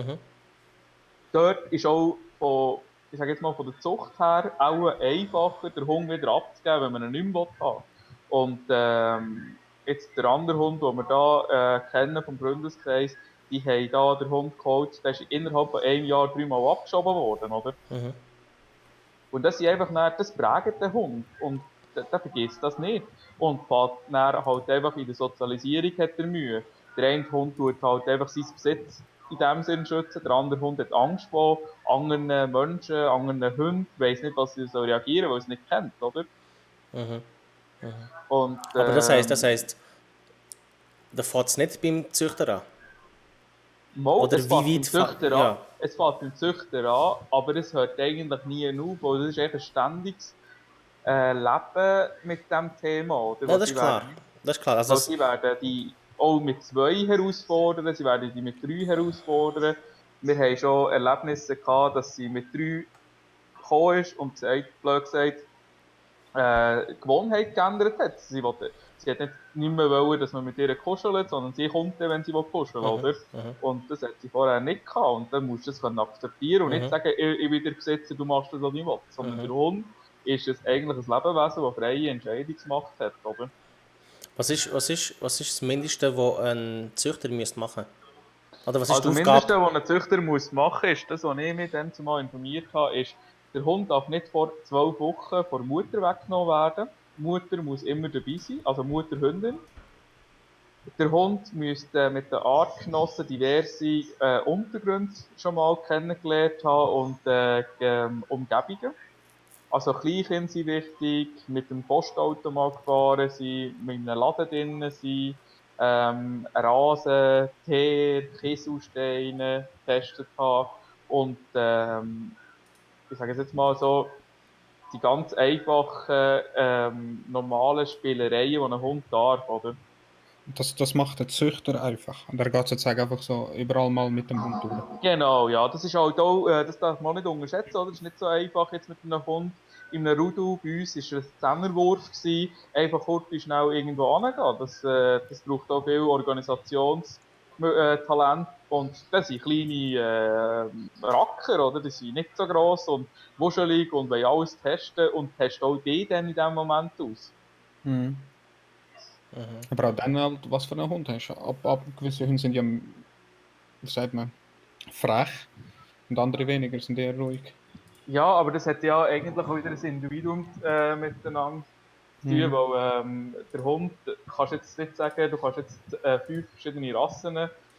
Dort ist auch von, ich sage jetzt mal von der Zucht her, auch einfacher, den Hund wieder abzugeben, wenn man ihn nicht mehr haben will. Und jetzt der andere Hund, den wir da kennen vom Freundeskreis, die haben da den Hund geholt, der ist innerhalb von einem Jahr 3-mal abgeschoben worden, oder? Und das sind einfach dann, das prägt den Hund. Und der vergisst das nicht. Und fährt dann halt einfach in der Sozialisierung hat er Mühe. Der eine Hund tut halt einfach sein Besitz in dem Sinn schützen, der andere Hund hat Angst vor anderen Menschen, anderen Hunden, weiss nicht, was sie so reagieren, weil er es nicht kennt, oder? Und
Aber das heisst, da fängt es nicht beim Züchter an.
mal,
Oder wie weit ja.
es fängt beim Züchter an, aber es hört eigentlich nie auf, weil das ist echt ein ständiges Leben mit dem Thema, oder?
Ja, das ist klar. Das ist klar. Also
Weil sie werden die auch mit 2 herausfordern, sie werden die mit 3 herausfordern. Wir haben schon Erlebnisse gehabt, dass sie mit 3 gekommen ist und gesagt, blöd gesagt, Gewohnheit geändert hat. Sie hat nicht mehr wollen, dass man mit ihr kuschelt, sondern sie kommt dann, wenn sie kuscheln will, oder? Und das hat sie vorher nicht gehabt. Und dann musst du das akzeptieren und nicht sagen, ich bin der Besitzer, du machst das, was ich will. Sondern der Hund ist es eigentlich ein Lebewesen, das freie Entscheidungsmacht hat, oder?
was ist das Mindeste, was ein Züchter machen müsste? Oder was ist die
Also, das
Aufgabe?
Mindeste, was ein Züchter muss machen muss, ist das, was ich mich dann zumal informiert habe, ist, der Hund darf nicht vor 12 Wochen von der Mutter weggenommen werden. Die Mutter muss immer dabei sein, also Mutter-Hündin. Der Hund müsste mit den Artgenossen diverse Untergründe schon mal kennengelernt haben und Umgebungen. Also Kleinkinder sind wichtig, mit dem Postautomat gefahren sein, mit einem Laden drinnen sein, Rasen, Teer, Kieselsteine getestet haben und ich sage es jetzt mal so, die ganz einfachen, normalen Spielereien, die ein Hund darf, oder?
das macht der Züchter einfach. Und er geht sozusagen einfach so überall mal mit dem Hund durch.
Genau, ja, das ist halt auch, das darf man nicht unterschätzen, oder? Das ist nicht so einfach jetzt mit einem Hund in einem Rudel. Bei uns war es ein Zehnerwurf gewesen, einfach kurz schnell irgendwo hingehen. Das braucht auch viel Organisationstalent. Und das sind kleine Racker, oder? Die sind nicht so gross und wuschelig und wollen alles testen und testen auch die dann in dem Moment aus.
Aber auch dann halt, was für einen Hund hast. Ab gewisse Hunde sind ja, wie sagt man, frech und andere weniger sind eher ruhig.
Ja, aber das hat ja eigentlich auch wieder ein Individuum miteinander zu tun, weil der Hund, kannst jetzt nicht sagen, du kannst jetzt 5 verschiedene Rassen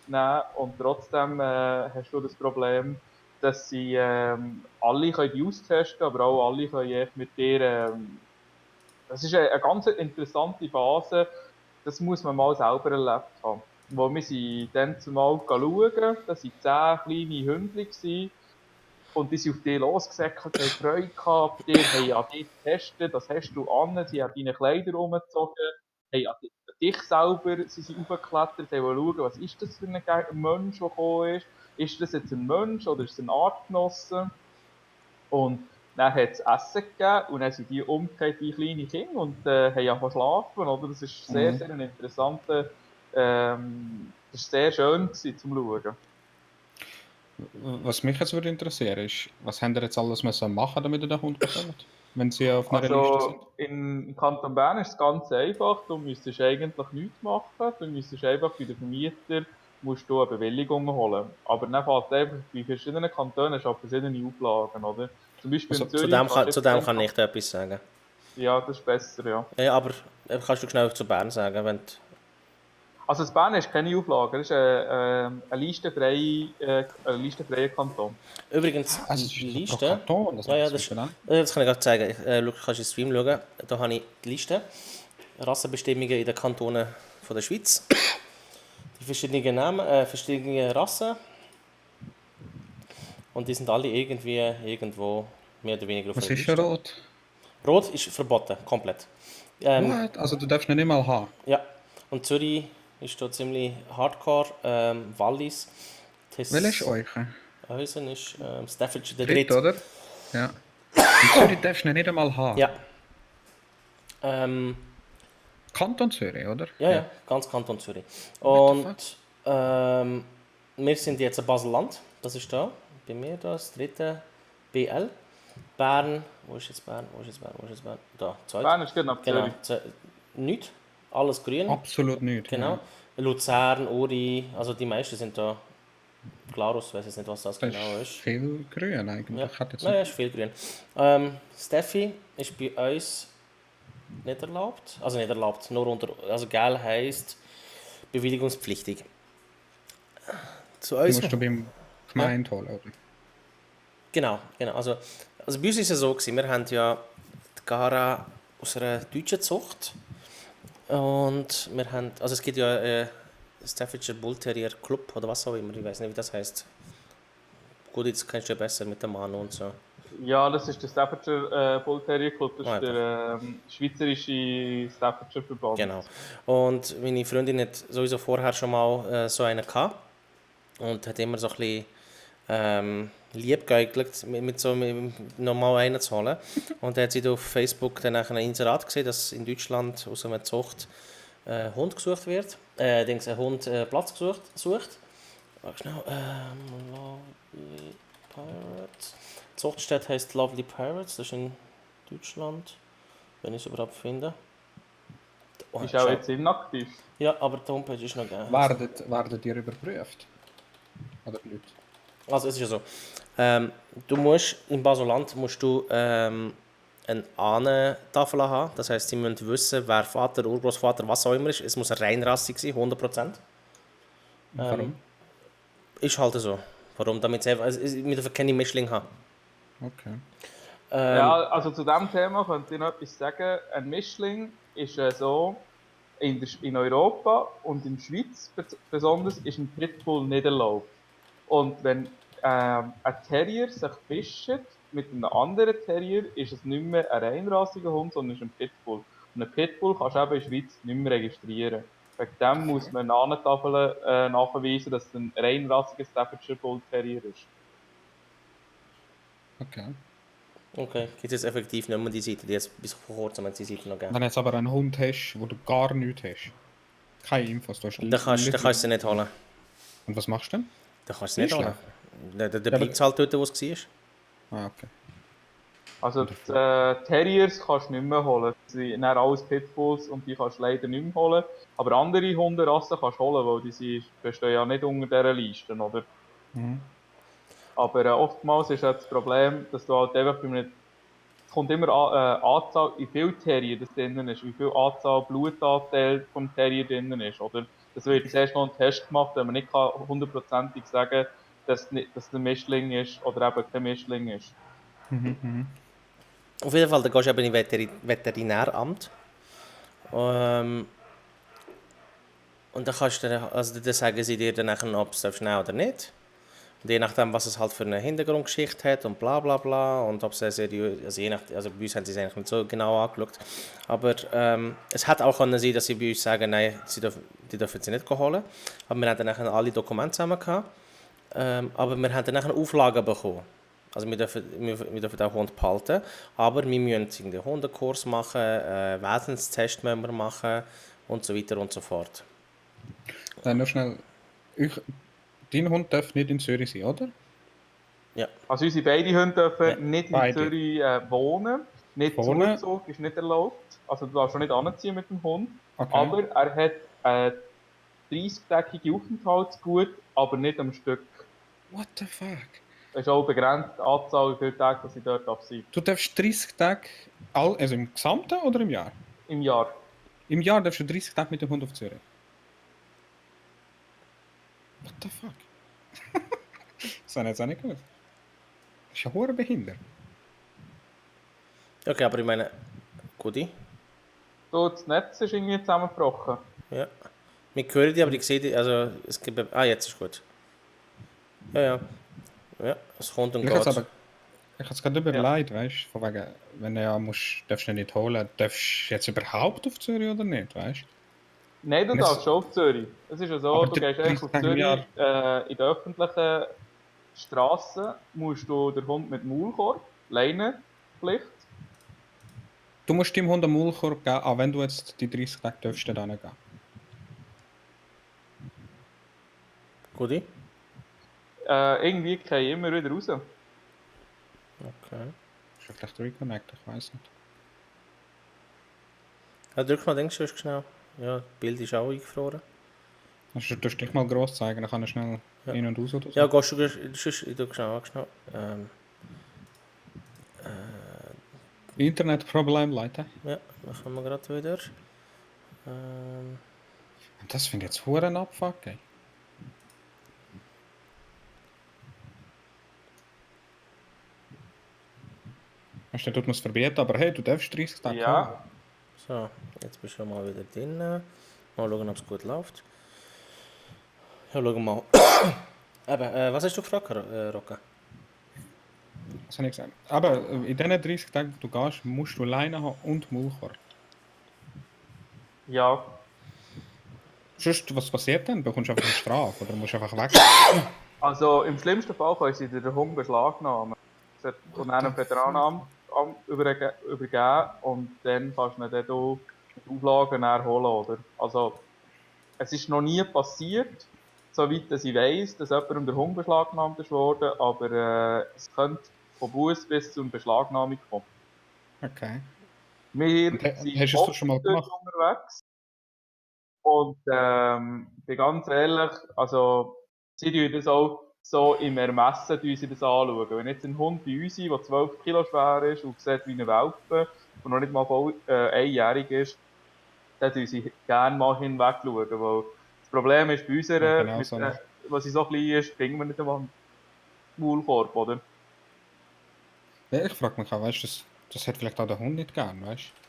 nehmen und trotzdem hast du das Problem, dass sie alle können die austesten, aber auch alle können echt mit dir, das ist eine ganz interessante Phase, das muss man mal selber erlebt haben. Wo wir sind dann zumal schauen, das waren 10 kleine Hündchen gewesen, und die sind auf dich losgesäckelt, haben Freude gehabt, bei dir, haben an dich getestet, das hast du an, sie haben deine Kleider umgezogen, haben an dich dich selber sind sie aufgeklettert, haben schauen, was ist das für ein Mensch, der gekommen ist. Ist das jetzt ein Mensch oder ist es ein Artgenosse? Und dann hat es Essen gegeben und dann sind die umgekehrt wie kleine Kinder und haben angefangen zu schlafen. Oder? Das ist sehr, sehr ein interessanter, das ist sehr schön gewesen, zum Schauen.
Was mich jetzt würde interessieren ist, was haben ihr jetzt alles müssen machen, damit ihr den Hund bekommt? Wenn sie auf einer Liste sind?
Also im Kanton Bern ist es ganz einfach. Du müsstest eigentlich nichts machen. Du müsstest einfach bei den Vermieter musst du eine Bewilligung holen. Aber dann fällt einfach bei verschiedenen Kantonen hast du auch verschiedene Auflagen, oder? Zum Beispiel
Also,
in
Zu
Zürich
dem,
kannst du
zu
jetzt
dem kann ich dir etwas sagen.
Ja, das ist besser, ja.
Ja, aber kannst du schnell zu Bern sagen, wenn du...
Also das Bern ist keine Auflage, das ist ein listenfreier Kanton.
Übrigens,
also es ist so pro
Liste...
Kanton, das
Ja,
macht
ja,
es
das,
miteinander.
das kann ich gerade zeigen. Du kannst in den Stream schauen. Da habe ich die Liste. Rassenbestimmungen in den Kantonen von der Schweiz. Die verschiedenen Namen, verschiedene Rassen. Und die sind alle irgendwie irgendwo mehr oder weniger auf
Was
einer
ist ein
Liste.
Rot?
Rot ist verboten, komplett.
What? Also du darfst nicht mal haben.
Ja, und Zürich ist da ziemlich hardcore. Wallis,
Welches ist euch?
Heusen ist Staffordshire der
Dritt,
Dritte.
oder? Ja. In Zürich darfst du nicht einmal haben.
Ja. Ähm,
Kanton Zürich, oder?
ja, ganz Kanton Zürich.
What the fuck?
Und wir sind jetzt in Basel-Land, das ist da, bei mir das dritte BL. Bern, wo ist jetzt Bern, wo ist jetzt Bern, wo ist jetzt Bern? Da, zweit.
Bern ist genau
Genau,
Zürich.
nichts, alles grün.
Absolut nicht.
Genau.
Ja.
Luzern, Uri, also die meisten sind da. Glarus, weiß jetzt nicht, was das
Das
genau
ist
ist.
viel grün eigentlich.
Ja,
Hat jetzt
naja, ist viel grün. Steffi ist bei uns nicht erlaubt. Also nicht erlaubt, nur unter. Also gel heisst bewilligungspflichtig. Zu
die
uns.
musst du beim Gemeinde holen, oder?
Genau. Also bei uns war es ja so, wir haben ja die Gara aus einer deutschen Zucht. Und wir haben, also es gibt ja Staffordshire Bull Terrier Club oder was auch immer, ich weiß nicht, wie das heißt. Gut, jetzt kennst du ja besser mit dem Mann und so.
Ja, das ist der Staffordshire Bull Terrier Club, das ist
Einfach.
der schweizerische Staffordshire Verband.
Genau. Und meine Freundin hat sowieso vorher schon mal so einen gehabt und hat immer so ein bisschen liebgeäugelt, mit normal einen zu holen. Und dann hat sie auf Facebook dann ein Inserat gesehen, dass in Deutschland aus einer Zucht ein Hund gesucht wird. Ein Hund Platz sucht. Warte schnell. Lovely Pirates. Die Zuchtstätte heisst Lovely Pirates, das ist in Deutschland, wenn ich es überhaupt finde. Oh,
Ist auch jetzt inaktiv.
ja, aber die Homepage ist noch gegeben.
Werdet ihr überprüft? Oder nicht?
Also es ist ja so, du musst im Baseland musst du eine Ahnentafel haben. Das heisst, sie müssen wissen, wer Vater, Urgroßvater, was auch immer ist. Es muss reinrassig sein, 100%.
Warum?
Ist halt so. Warum? Damit sie einfach, wir dürfen keine Mischling haben.
Okay.
Ja, also zu diesem Thema könnte ich noch etwas sagen. Ein Mischling ist so, in Europa und in der Schweiz besonders ist ein Pitbull nicht erlaubt. Und wenn ein Terrier sich fischt mit einem anderen Terrier, ist es nicht mehr ein reinrassiger Hund, sondern ist ein Pitbull. Und einen Pitbull kannst du eben in der Schweiz nicht mehr registrieren. Wegen dem muss man an der Tafel nachweisen, dass es ein reinrassiger Staffordshire Bull Terrier ist.
Okay.
Okay, gibt es jetzt effektiv nicht mehr die Seite, die jetzt bis vor kurzem hat die Seite noch gegeben.
Wenn du jetzt aber einen Hund hast, wo du gar nichts hast, keine Infos, du hast
Dann kannst du sie nicht holen.
Und was machst du denn?
Dann kannst du sie nicht holen.
Einschlagen?
Der bleibt halt dort, wo es war.
Ah, okay.
Also die Terriers kannst du nicht mehr holen. Das sind dann alles Pitbulls und die kannst du leider nicht mehr holen. Aber andere Hunderassen kannst du holen, weil bestehen ja nicht unter dieser Liste, oder?
Mhm.
Aber oftmals ist halt das Problem, dass du halt einfach es kommt immer an, Anzahl, wie viel Terrier das drinnen ist, wie viel Anzahl Blutanteil vom Terrier drinnen ist, oder? Das wird zuerst noch ein Test gemacht, wenn man nicht hundertprozentig sagen kann, dass es ein Mischling ist oder eben kein Mischling ist.
Auf jeden Fall, dann gehst du eben in Veterinäramt. Und dann kannst du dann sagen sie dir dann nachher, ob du es nehmen oder nicht. Und je nachdem, was es halt für eine Hintergrundgeschichte hat und bla bla bla und ob es seriös, also bei uns haben sie es eigentlich nicht so genau angeschaut, aber es hat auch können sein, dass sie bei uns sagen, nein, die dürfen sie nicht holen, aber wir haben dann alle Dokumente zusammen gehabt, aber wir haben dann Auflagen bekommen. Also wir dürfen den Hund behalten, aber wir müssen einen Hundekurs machen, Wesenstest müssen wir machen und so weiter und so fort.
Nur schnell. Dein Hund darf nicht in Zürich sein, oder?
Ja.
Also unsere beiden Hunde dürfen
Ja,
nicht in
beide.
Zürich wohnen. Nicht
Wohnen?
Zuzug ist nicht erlaubt. Also du darfst schon nicht anziehen mit dem Hund.
Okay.
Aber er hat eine 30-tägige Aufenthaltsgut, aber nicht am Stück.
What the fuck?
Es ist auch begrenzt die Anzahl, wie viele Tage dass ich dort sein darf.
Du darfst 30 Tage, also im Gesamten oder im Jahr?
Im Jahr.
Im Jahr darfst du 30 Tage mit dem Hund auf Zürich. What the fuck? Das habe ich jetzt auch nicht gewusst. Das ist ja hure behindert.
Okay, aber ich meine, Gudi?
So, das Netz ist irgendwie zusammengebrochen.
Ja. Wir hören die, aber ich sehe die, also es gibt... jetzt ist gut. Ja. Ja, es kommt und
Ich
geht.
habe es gerade überlegt, weißt du, von wegen, wenn du ja darfst du nicht holen, darfst du jetzt überhaupt auf Zürich oder nicht, weißt du?
Nein, du darfst schon auf Zürich. Es ist ja so,
Aber
du gehst einfach auf
30 Tage im
Zürich, in den öffentlichen Strassen musst du den Hund mit Maulkorb, Leinenpflicht.
Du musst dem Hund einen Maulkorb geben, auch wenn du jetzt die 30 Tage darfst du dann gehen.
Gudi?
Irgendwie gehe ich immer wieder raus.
Okay.
Ist ja vielleicht Reconnect, ich weiß nicht.
Ja, drück mal Dings schnell. Ja, das Bild ist auch eingefroren.
Also, du darfst dich mal gross zeigen, dann kann ich schnell
Ja.
in und aus oder so.
Ja, gehst du, ich drück schnell.
Internetproblem, Leute.
Ja, machen wir gerade wieder.
Und das finde ich jetzt hure Abfuck, ey. Weißt du, tut man es verbieten, aber hey, du darfst 30 Tage holen.
Ja,
So, jetzt bist du mal wieder drin. Mal schauen, ob es gut läuft. Ja, schauen wir mal. Eben, was hast du gefragt, Rocca?
Was habe ich gesagt? Aber in diesen 30 Tagen, die du gehst, musst du Leine haben und Maulkorb.
ja.
Sonst, was passiert dann? Bekommst du einfach eine Strafe oder musst du einfach weg?
Also im schlimmsten Fall können sie dir den Hund beschlagnahmen. Und dann einem Veteranenamt übergeben und dann kannst du ihn dann auch mit Auflagen holen, oder? Also es ist noch nie passiert, soweit ich weiss, dass jemandem der Hund beschlagnahmt ist worden, aber es könnte von Buß bis zur Beschlagnahmung kommen.
Okay.
Wir
Und
sind
hast du es
oft
doch schon mal
dort
gemacht?
unterwegs und bin ganz ehrlich, also sie tun das auch so im Ermessen tun sie das anschauen. Wenn jetzt ein Hund bei uns ist, der 12 Kilo schwer ist und sieht wie ein Welpe und noch nicht mal voll einjährig ist, dann schauen sie gerne mal hinweg schauen, weil das Problem ist bei unserer,
Genau so.
was sie so klein ist, kriegen wir nicht einmal einen Maulkorb, oder?
Ja, ich frage mich auch, weißt du, das hat vielleicht auch der Hund nicht gern, weißt du?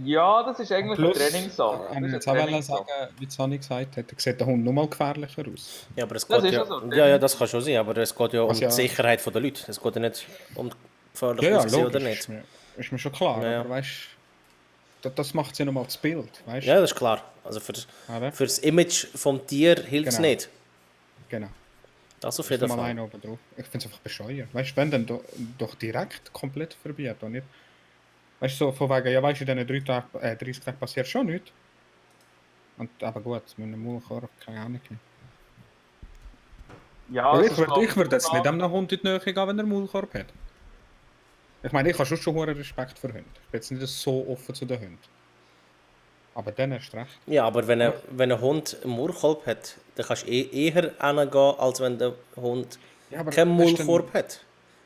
Ja, das ist eigentlich eine
Plus,
Trainingssache.
ich
Das ist
jetzt
eine
auch
Trainingssache.
sagen, wie Sonny gesagt hat, sieht der Hund noch mal gefährlicher aus.
Ja, aber es
Das
geht
ist
ja...
ja so,
Ja, das kann schon sein, aber es geht ja um
Was
die
ja-
Sicherheit der Leute. Es geht ja nicht um gefährlich
Ja,
aussehen oder
logisch,
nicht.
ist mir schon klar,
Ja.
aber weißt du, das macht ja nochmal das Bild, weißt du?
Ja, das ist klar. Also
Oder?
für das Image vom Tier hilft es
Genau.
nicht.
Genau.
Das auf
Ist
jeden
mal
Fall.
einer oben drauf. Ich finde es einfach bescheuert. Weißt du, wenn dann doch direkt komplett verbieten und nicht. Weißt du, so von wegen, ja, weißt du, in diesen 30 Tagen passiert schon nichts. Und, aber gut, mit einem Maulkorb, keine Ahnung.
Ja,
Weil
es ist, glaub
ich würde jetzt nicht einem Hund in die Nähe gehen, wenn er einen Maulkorb hat. Ich meine, ich habe schon hohen Respekt für Hunde. Ich bin jetzt nicht so offen zu den Hunden. Aber dann erst recht.
Ja, aber wenn ein Hund einen Maulkorb hat, dann kannst du eher hingehen, als wenn der Hund
Ja, aber
keinen
weißt du,
Maulkorb hat.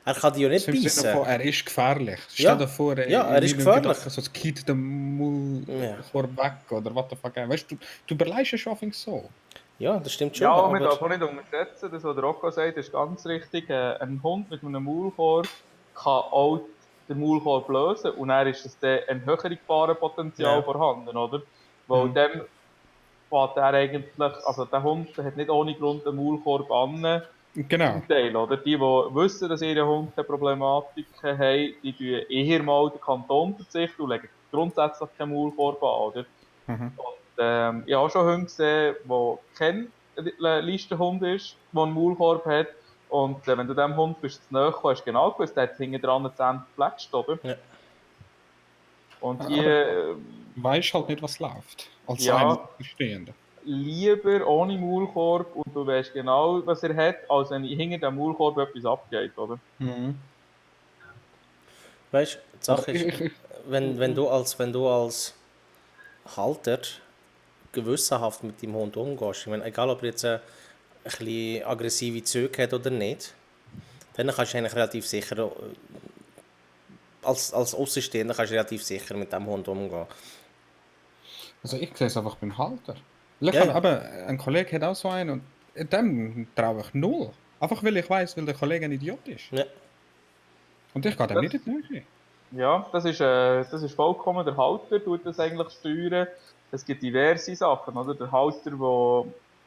Er kann dich ja nicht
im Sinne
beißen.
von, er ist gefährlich.
Ja.
Stell dir vor,
Ja, er ist
in meinem
gefährlich.
Gedanken so, es geht den Maulkorb weg oder what the fuck. Weißt du, du überlegst ja schon so.
Ja, das stimmt schon.
ja, man darf
Aber
auch nicht unterschätzen, das, was der Rocco sagt, ist ganz richtig. Ein Hund mit einem Maulkorb kann auch den Maulkorb lösen und dann ist es dann ein höheres Gefahrenpotenzial
Ja.
vorhanden, oder? Weil dann fährt er eigentlich, also der Hund hat nicht ohne Grund einen Maulkorb an
Genau.
Zum Teil, oder? Die wissen, dass ihre Hunde keine Problematiken haben, die tun eher mal den Kanton verzichten und legen grundsätzlich keinen Maulkorb an, oder?
Mhm.
Ich habe auch schon Hunde gesehen, die kein Listenhund ist, der einen Maulkorb hat. Und wenn du dem Hund bist zu nahe kommst, hast du genau gewusst, der hat hinten dran eine Zähne gefletscht, oder?
Ja.
Und die,
Aber weißt halt nicht, was läuft. Als ein
ja,
Verstehender.
lieber ohne Maulkorb und du weißt genau, was er hat, als wenn hinter dem Maulkorb etwas abgeht, oder?
Mhm.
Weißt du, die
Aber
Sache ist, wenn du als Halter gewissenhaft mit dem Hund umgehst, ich meine, egal ob er jetzt ein bisschen aggressive Züge hat oder nicht, dann kannst du eigentlich relativ sicher, als Außenstehender kannst du relativ sicher mit dem Hund umgehen.
Also ich sehe es einfach beim Halter. Weil ich
Ja,
habe
ja.
eben, ein Kollege hat auch so einen und dem traue ich null. Einfach weil ich weiß, weil der Kollege ein Idiot ist.
Ja.
Und ich gehe dem nicht in die Nähe.
Ja, das ist vollkommen der Halter, tut das eigentlich steuern. Es gibt diverse Sachen, oder? Der Halter, der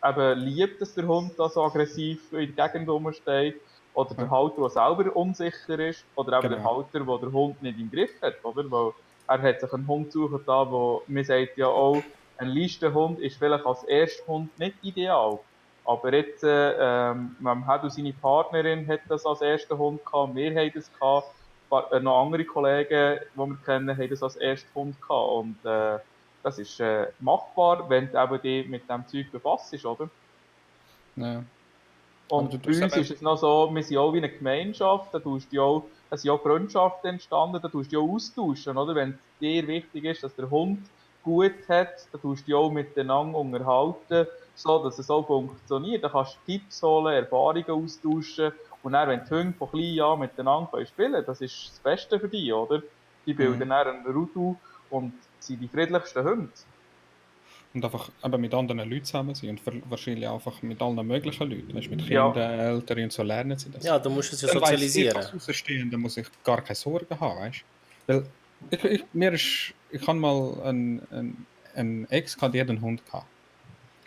eben liebt, dass der Hund da so aggressiv in der Gegend rumsteht. Oder der
Ja,
Halter, der selber unsicher ist. Oder eben der
genau.
Halter, der den Hund nicht im Griff hat, oder? Weil er hat sich einen Hund suchen da, wo, man sagt ja auch, ein Listenhund ist vielleicht als Ersthund nicht ideal. Aber jetzt, man hat und seine Partnerin hat das als ersten Hund gehabt, wir haben das gehabt, noch andere Kollegen, die wir kennen, haben das als ersten Hund gehabt. Und das ist machbar, wenn du eben dich mit dem Zeug befasst, oder?
Ja. Aber du
Und bei
tust
uns
eben.
ist es noch so, wir sind auch wie eine Gemeinschaft, da tust du auch, es sind auch Freundschaften entstanden, da tust du auch austauschen, oder? Wenn es dir wichtig ist, dass der Hund gut hat, dann tust du dich auch miteinander unterhalten, so dass es auch funktioniert. Da kannst du Tipps holen, Erfahrungen austauschen und dann, wenn die Hunde von klein an miteinander spielen können, das ist das Beste für dich, oder? Die bilden
Mhm.
dann einen Rudel und sind die friedlichsten Hunde.
Und einfach eben mit anderen Leuten zusammen sein und wahrscheinlich einfach mit allen möglichen Leuten. Weißt, mit
Ja,
Kindern, Eltern und so lernen sie das.
Ja, du musst es ja
Dann weiss ich
sozialisieren.
als Außenstehender, muss ich gar keine Sorgen haben, weißt du? Weil ich habe mal einen Ex gehabt, der hat einen Hund gehabt.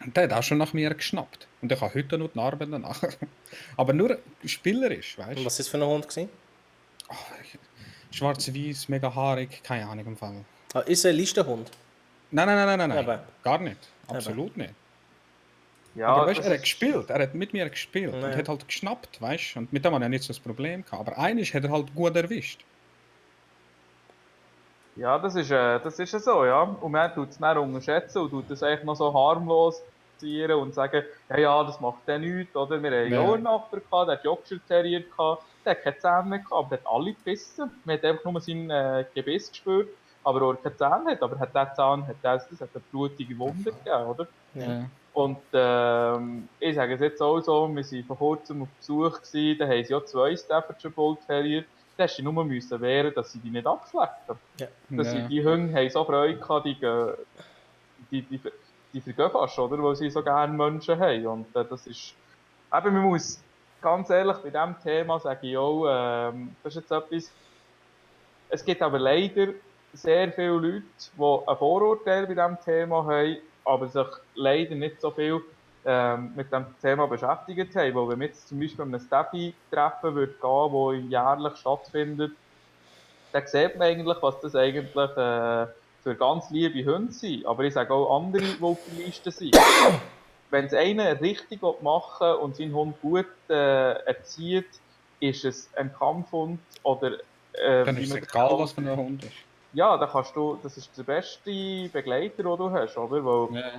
Und der hat auch schon nach mir geschnappt. Und ich habe heute noch die Narben danach. Aber nur spielerisch, weißt
Und
du?
was ist für ein Hund gewesen?
Schwarz-Weiß, mega haarig, keine Ahnung im Fall.
Ah, ist ein Listenhund.
Nein, nein, nein, nein, nein, nein.
Eben,
Gar nicht.
eben.
Absolut nicht. Aber
ja,
weißt,
das
er hat
ist,
gespielt, er hat mit mir gespielt und
Naja.
hat halt geschnappt, weißt du? Und mit dem hat er nicht so das Problem gehabt. Aber eines hat er halt gut erwischt.
Ja, das ist ja so, ja. Und man tut es dann unterschätzen und tut das eigentlich noch so harmlos ziehen und sagen, ja, ja, das macht der nichts, oder? Wir haben ja auch
Ja,
einen Nachbar gehabt, der hat Yorkshire Terrier gehabt, der hat keine Zähne mehr gehabt, aber der hat alle gebissen. Man hat einfach nur sein Gebiss gespürt, aber er keine Zähne hat, aber hat der Zahn, das hat eine blutige Wunde gegeben, oder?
Ja.
ja.
Und ich sage es jetzt auch so, wir waren vor kurzem auf Besuch gewesen, da haben sie auch zwei Staffordshire Bull Terrier, da hast du nur müssen wehren, dass sie die nicht abschleppen.
Ja.
Die Hunde haben so Freude gehabt, die, die, die vergehen fast, oder? Weil sie so gerne Menschen haben. Und das ist, eben, man muss ganz ehrlich bei diesem Thema sage ich auch, das ist jetzt etwas, es gibt aber leider sehr viele Leute, die ein Vorurteil bei diesem Thema haben, aber sich leider nicht so viel mit dem Thema beschäftigt haben. Weil wenn man jetzt zum Beispiel an einem Steffi-Treffen würde gehen, das jährlich stattfindet, dann sieht man eigentlich, was das eigentlich für ganz liebe Hunde sind. Aber ich sage auch andere, die auf der Liste sind. Wenn es einer richtig machen will und seinen Hund gut erzieht, ist es ein Kampfhund oder
Dann
wie
ist
man
es
das
egal,
auch,
was für ein Hund ist.
ja, da kannst du, das ist der beste Begleiter, den du hast, oder? Weil,
Ja.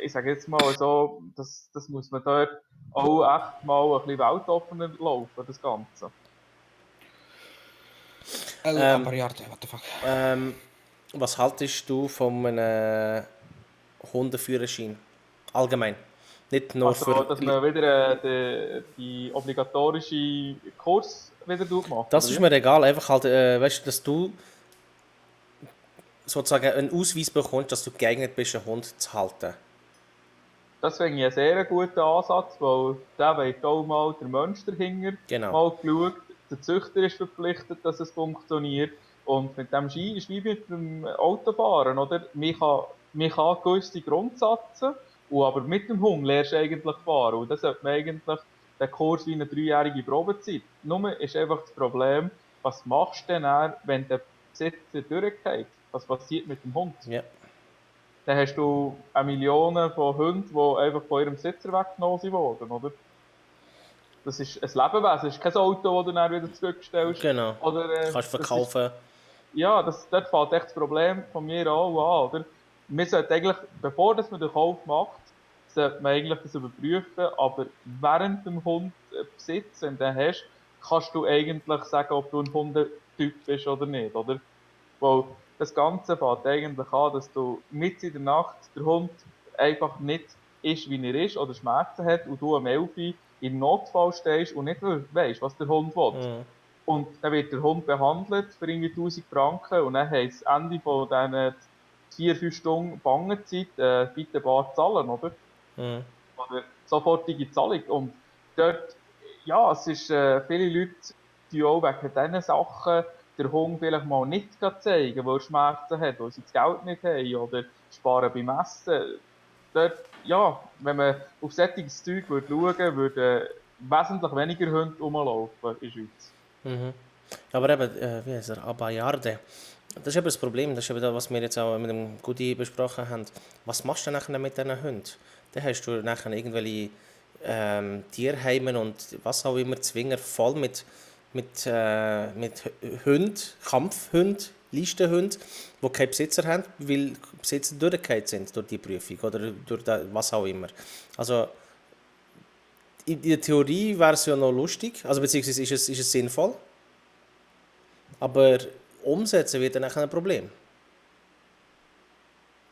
ich sage jetzt mal so, das muss man dort auch echt mal ein bisschen weltoffener laufen, das Ganze.
Ähm,
Aber ja, what the fuck.
ähm, was haltest du von einem Hundeführerschein? Allgemein. Nicht nur
Also,
für.
dass man wieder die obligatorische Kurs wieder macht,
Das
oder
ist
wie?
mir egal, einfach halt, weißt du, dass du sozusagen einen Ausweis bekommst, dass du geeignet bist, einen Hund zu halten.
Das finde ich einen sehr guten Ansatz, weil da wird auch mal der Mensch dahinter
Genau.
mal geschaut. Der Züchter ist verpflichtet, dass es funktioniert. Und mit dem Ski ist wie mit dem Autofahren, oder? Man kann gewisse Grundsätze, und aber mit dem Hund lernst du eigentlich fahren. Und das sollte man eigentlich den Kurs wie eine 3-jährige Probezeit. Nur ist einfach das Problem, was machst du denn dann, wenn der Besitzer durchgeht? Was passiert mit dem Hund?
Ja,
Dann hast du eine Million von Hunden, die einfach von ihrem Besitzer weggenommen wurden, oder? Das ist ein Lebewesen, das ist kein Auto, das du dann wieder zurückstellst.
genau.
Oder,
Kannst
das ist,
verkaufen.
ja, dort fällt echt das Problem von mir auch an, oder? Wir sollten eigentlich, bevor dass man den Kauf macht, sollte man eigentlich das überprüfen, aber während dem Hund Besitz, wenn du den hast, kannst du eigentlich sagen, ob du ein Hundetyp bist oder nicht, oder? Weil das Ganze fängt eigentlich an, dass du mitten in der Nacht der Hund einfach nicht ist, wie er ist, oder Schmerzen hat, und du am 11 Uhr im Notfall stehst und nicht weißt, was der Hund will.
Mhm.
Und dann wird der Hund behandelt für irgendwie 1000 Franken und dann heisst es Ende von diesen 4-5 Stunden Bangenzeit, bitte bar zahlen, oder?
Mhm.
Oder sofortige Zahlung. Und dort, ja, es ist, viele Leute, die auch wegen diesen Sachen der Hund vielleicht mal nicht zeigen, weil er Schmerzen hat, weil sie das Geld nicht haben oder sparen beim Essen. Dort, ja, wenn man auf solches Zeug würde schauen, würden wesentlich weniger Hunde rumlaufen in der Schweiz.
Mhm. Aber eben, wie heißt er, Abayarde. Das ist eben das Problem, das ist eben das, was wir jetzt auch mit dem Goodie besprochen haben. Was machst du dann nachher mit diesen Hunden? Dann hast du nachher irgendwelche Tierheimen und was auch immer, Zwinger voll mit Hunden, Kampfhunden, Listenhunden, die keinen Besitzer haben, weil die Besitzer durchgefallen sind durch die Prüfung oder durch was auch immer. Also in der Theorie wäre es ja noch lustig, also beziehungsweise ist es sinnvoll, aber umsetzen wird dann nachher ein Problem.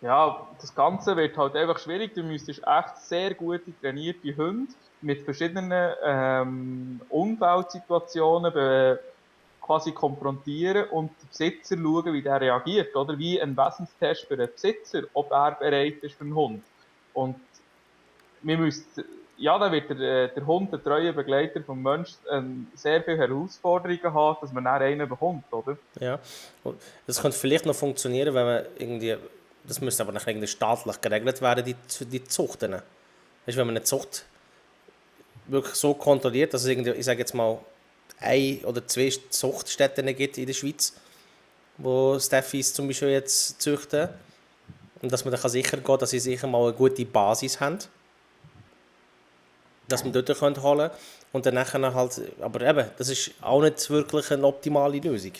Ja, das Ganze wird halt einfach schwierig. Du müsstest echt sehr gute trainierte Hunde mit verschiedenen Umfeldsituationen quasi konfrontieren und den Besitzer schauen, wie der reagiert. Oder wie ein Wesenstest für den Besitzer, ob er bereit ist für einen Hund. Und wir müssen, ja, da wird der Hund, der treue Begleiter vom Menschen, sehr viele Herausforderungen haben, dass man dann einen bekommt, oder?
Ja. Und das könnte vielleicht noch funktionieren, wenn man irgendwie, das müsste aber nachher irgendwie staatlich geregelt werden, die Zuchten. Weißt du, wenn man eine Zucht wirklich so kontrolliert, dass es irgendwie, ich sage jetzt mal, 1 oder 2 Zuchtstätten gibt in der Schweiz, wo Staffis zum Beispiel jetzt züchten. Und dass man dann sicher gehen kann, dass sie sicher mal eine gute Basis haben, dass man dort holen kann. Und dann nachher halt, aber eben, das ist auch nicht wirklich eine optimale Lösung.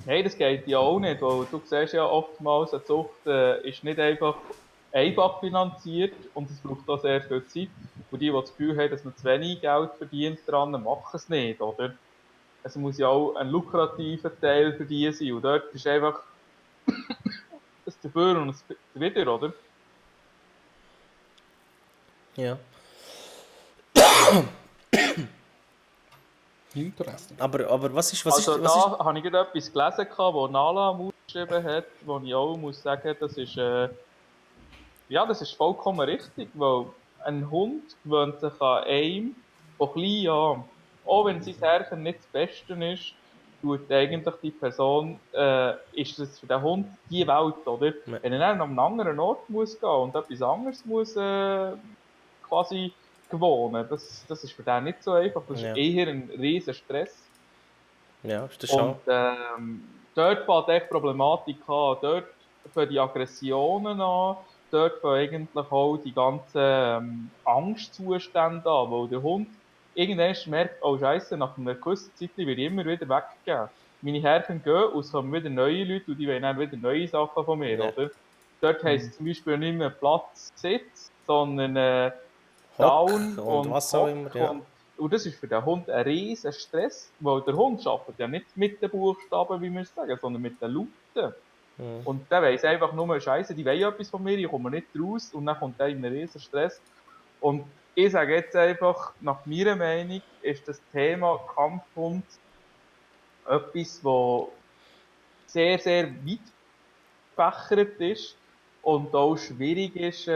Nein, das geht ja auch nicht, weil du siehst ja oftmals, eine Zucht ist nicht einfach finanziert und es braucht auch sehr viel Zeit. Und die das Gefühl haben, dass man zu wenig Geld verdient dran, machen es nicht, oder? Es muss ja auch ein lukrativer Teil für die sein. Und dort ist einfach das Dafür und das Wider, oder?
Ja.
Interesting.
Aber
Also
was ist,
da habe ich gerade etwas gelesen, wo Nala ausgeschrieben hat, wo ich auch muss sagen, ja, das ist vollkommen richtig, weil ein Hund gewöhnt sich an einem von klein an. Auch wenn sein Herrchen nicht das Beste ist, tut eigentlich die Person, ist es für den Hund die Welt, oder?
ja,
Wenn er dann an einen anderen Ort muss gehen und etwas anderes muss quasi gewohnen, das ist für den nicht so einfach. Das ist
ja,
eher ein riesen Stress.
ja, ist das schon.
Und dort fängt echt Problematik an. Dort fangen die Aggressionen an. Dort fangen eigentlich auch die ganzen Angstzustände an, weil der Hund irgendwann merkt, oh Scheiße, nach einer gewissen Zeit werde ich immer wieder weggegeben. Meine Herren gehen und es kommen wieder neue Leute und die wollen dann wieder neue Sachen von mir,
Ja.
oder? Dort heisst
Mhm.
es zum Beispiel nicht mehr Platz, Sitz, sondern
Hock
Down
und
und
was auch
Hock
immer, ja.
und das ist für den Hund ein riesen Stress, weil der Hund arbeitet ja nicht mit den Buchstaben, wie wir es sagen, sondern mit den Lauten.
Mhm.
Und der weiss einfach nur, Scheiße, die wollen etwas von mir, ich komme nicht raus und dann kommt der in einen riesen Stress. Und ich sage jetzt einfach, nach meiner Meinung ist das Thema Kampfhund etwas, das sehr, sehr weit gefächert ist und auch schwierig ist,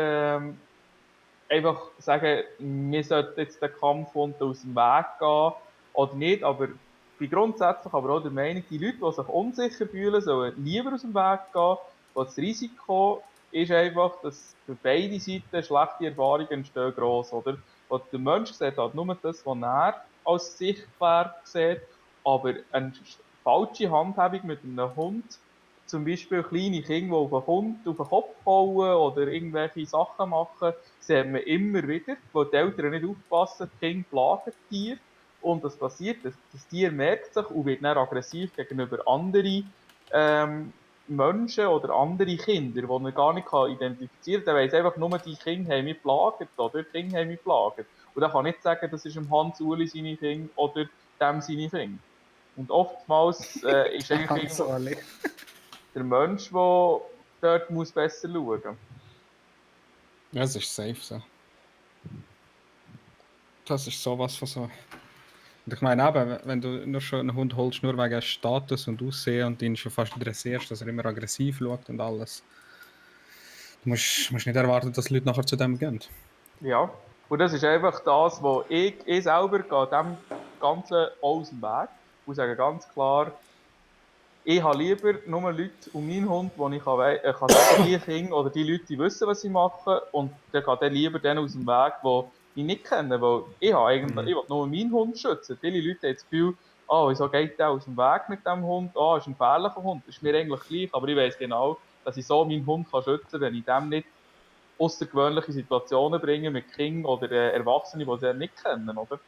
einfach sagen, wir sollten jetzt den Kampfhund aus dem Weg gehen oder nicht, aber ich bin grundsätzlich aber auch der Meinung, die Leute, die sich unsicher fühlen, sollen lieber aus dem Weg gehen, weil das Risiko ist einfach, dass für beide Seiten schlechte Erfahrungen entstehen gross, oder? Und der Mensch sieht halt nur das, was er als Sichtwert sieht, aber eine falsche Handhabung mit einem Hund, zum Beispiel kleine Kinder, die auf den Hund auf den Kopf hauen oder irgendwelche Sachen machen, sieht man immer wieder, wo die Eltern nicht aufpassen, die Kinder plagen die Tiere. Und was passiert? Das Tier merkt sich und wird dann aggressiv gegenüber anderen Menschen oder andere Kinder, die man gar nicht identifizieren kann. Der weiss einfach nur, die Kinder haben mich geplagt oder die Kinder haben mich geplagt. Und er kann nicht sagen, das ist dem Hans-Uli seine Kinder oder dem seine Kinder. Und oftmals ist eigentlich der Mensch, der dort muss besser schauen muss.
Ja, das ist safe so. Das ist sowas von so. Und ich meine eben, wenn du nur schon einen Hund holst, nur wegen Status und Aussehen und ihn schon fast dressierst, dass er immer aggressiv schaut und alles, du musst nicht erwarten, dass die Leute nachher zu dem gehen.
Ja, und das ist einfach das, wo ich selber gehe dem Ganzen aus dem Weg und sage ganz klar, ich habe lieber nur Leute um meinen Hund, wo ich kann sagen, die Kinder oder die Leute, die wissen, was sie machen, und dann geht dann lieber denen aus dem Weg, die ich nicht kenne, weil ich habe eigentlich, ich will nur meinen Hund schützen. Viele Leute haben das Gefühl, wieso geht der aus dem Weg mit dem Hund? Ist ein gefährlicher Hund. Das ist mir eigentlich gleich, aber ich weiß genau, dass ich so meinen Hund kann schützen kann, wenn ich dem nicht außergewöhnliche Situationen bringe mit Kindern oder Erwachsenen, die sie nicht kennen, oder?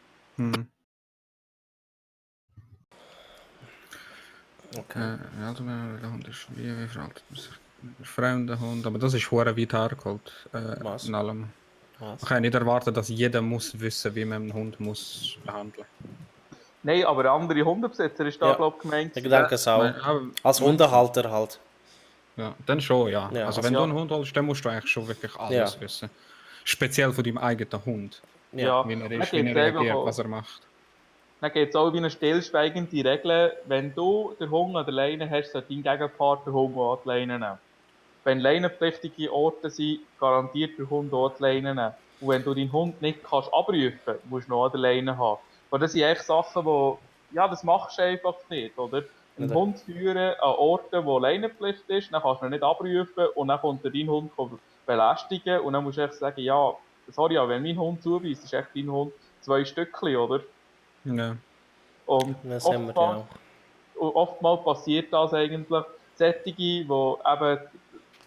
Okay.
Ja, der Hund ist wie veraltet. Ein fremder Hund, aber das ist hure weit hergeholt.
Was?
In allem.
Was?
Man kann ja nicht erwarten, dass jeder muss wissen, wie man einen Hund muss behandeln
Nein, aber andere Hundebesitzer ist da,
Ja,
glaube ich, gemeint.
ich denke es auch. Als Hundehalter halt.
Ja, dann schon, ja.
Ja,
Also
also
wenn du
ja.
einen Hund holst, dann musst du eigentlich schon wirklich alles
Ja.
wissen. Speziell von deinem eigenen Hund.
Ja.
Ja,
Wie er
dann
ist, wie
gibt
er
es einfach
reagiert, was
auch,
er macht.
dann gibt's auch wie eine stillschweigende Regel, wenn du den Hund an der Leine hast, sollte dein Gegenpart den Hund auch an die Leine nehmen. Wenn leinenpflichtige Orte sind, garantiert der Hund auch die Leine nehmen. Und wenn du deinen Hund nicht kannst abrufen, musst du noch an der Leine haben. Aber das sind echt Sachen, das machst du einfach nicht, oder? Einen
Oder?
Hund führen an Orten, wo Leinenpflicht ist, dann kannst du ihn nicht abrufen und dann kommt dein Hund belästigen und dann musst du echt sagen, ja, sorry, aber wenn mein Hund zubeißt, ist echt dein Hund 2 Stückchen, oder?
Ja.
Und
Das haben wir ja auch.
oftmals passiert das eigentlich. Solche, die eben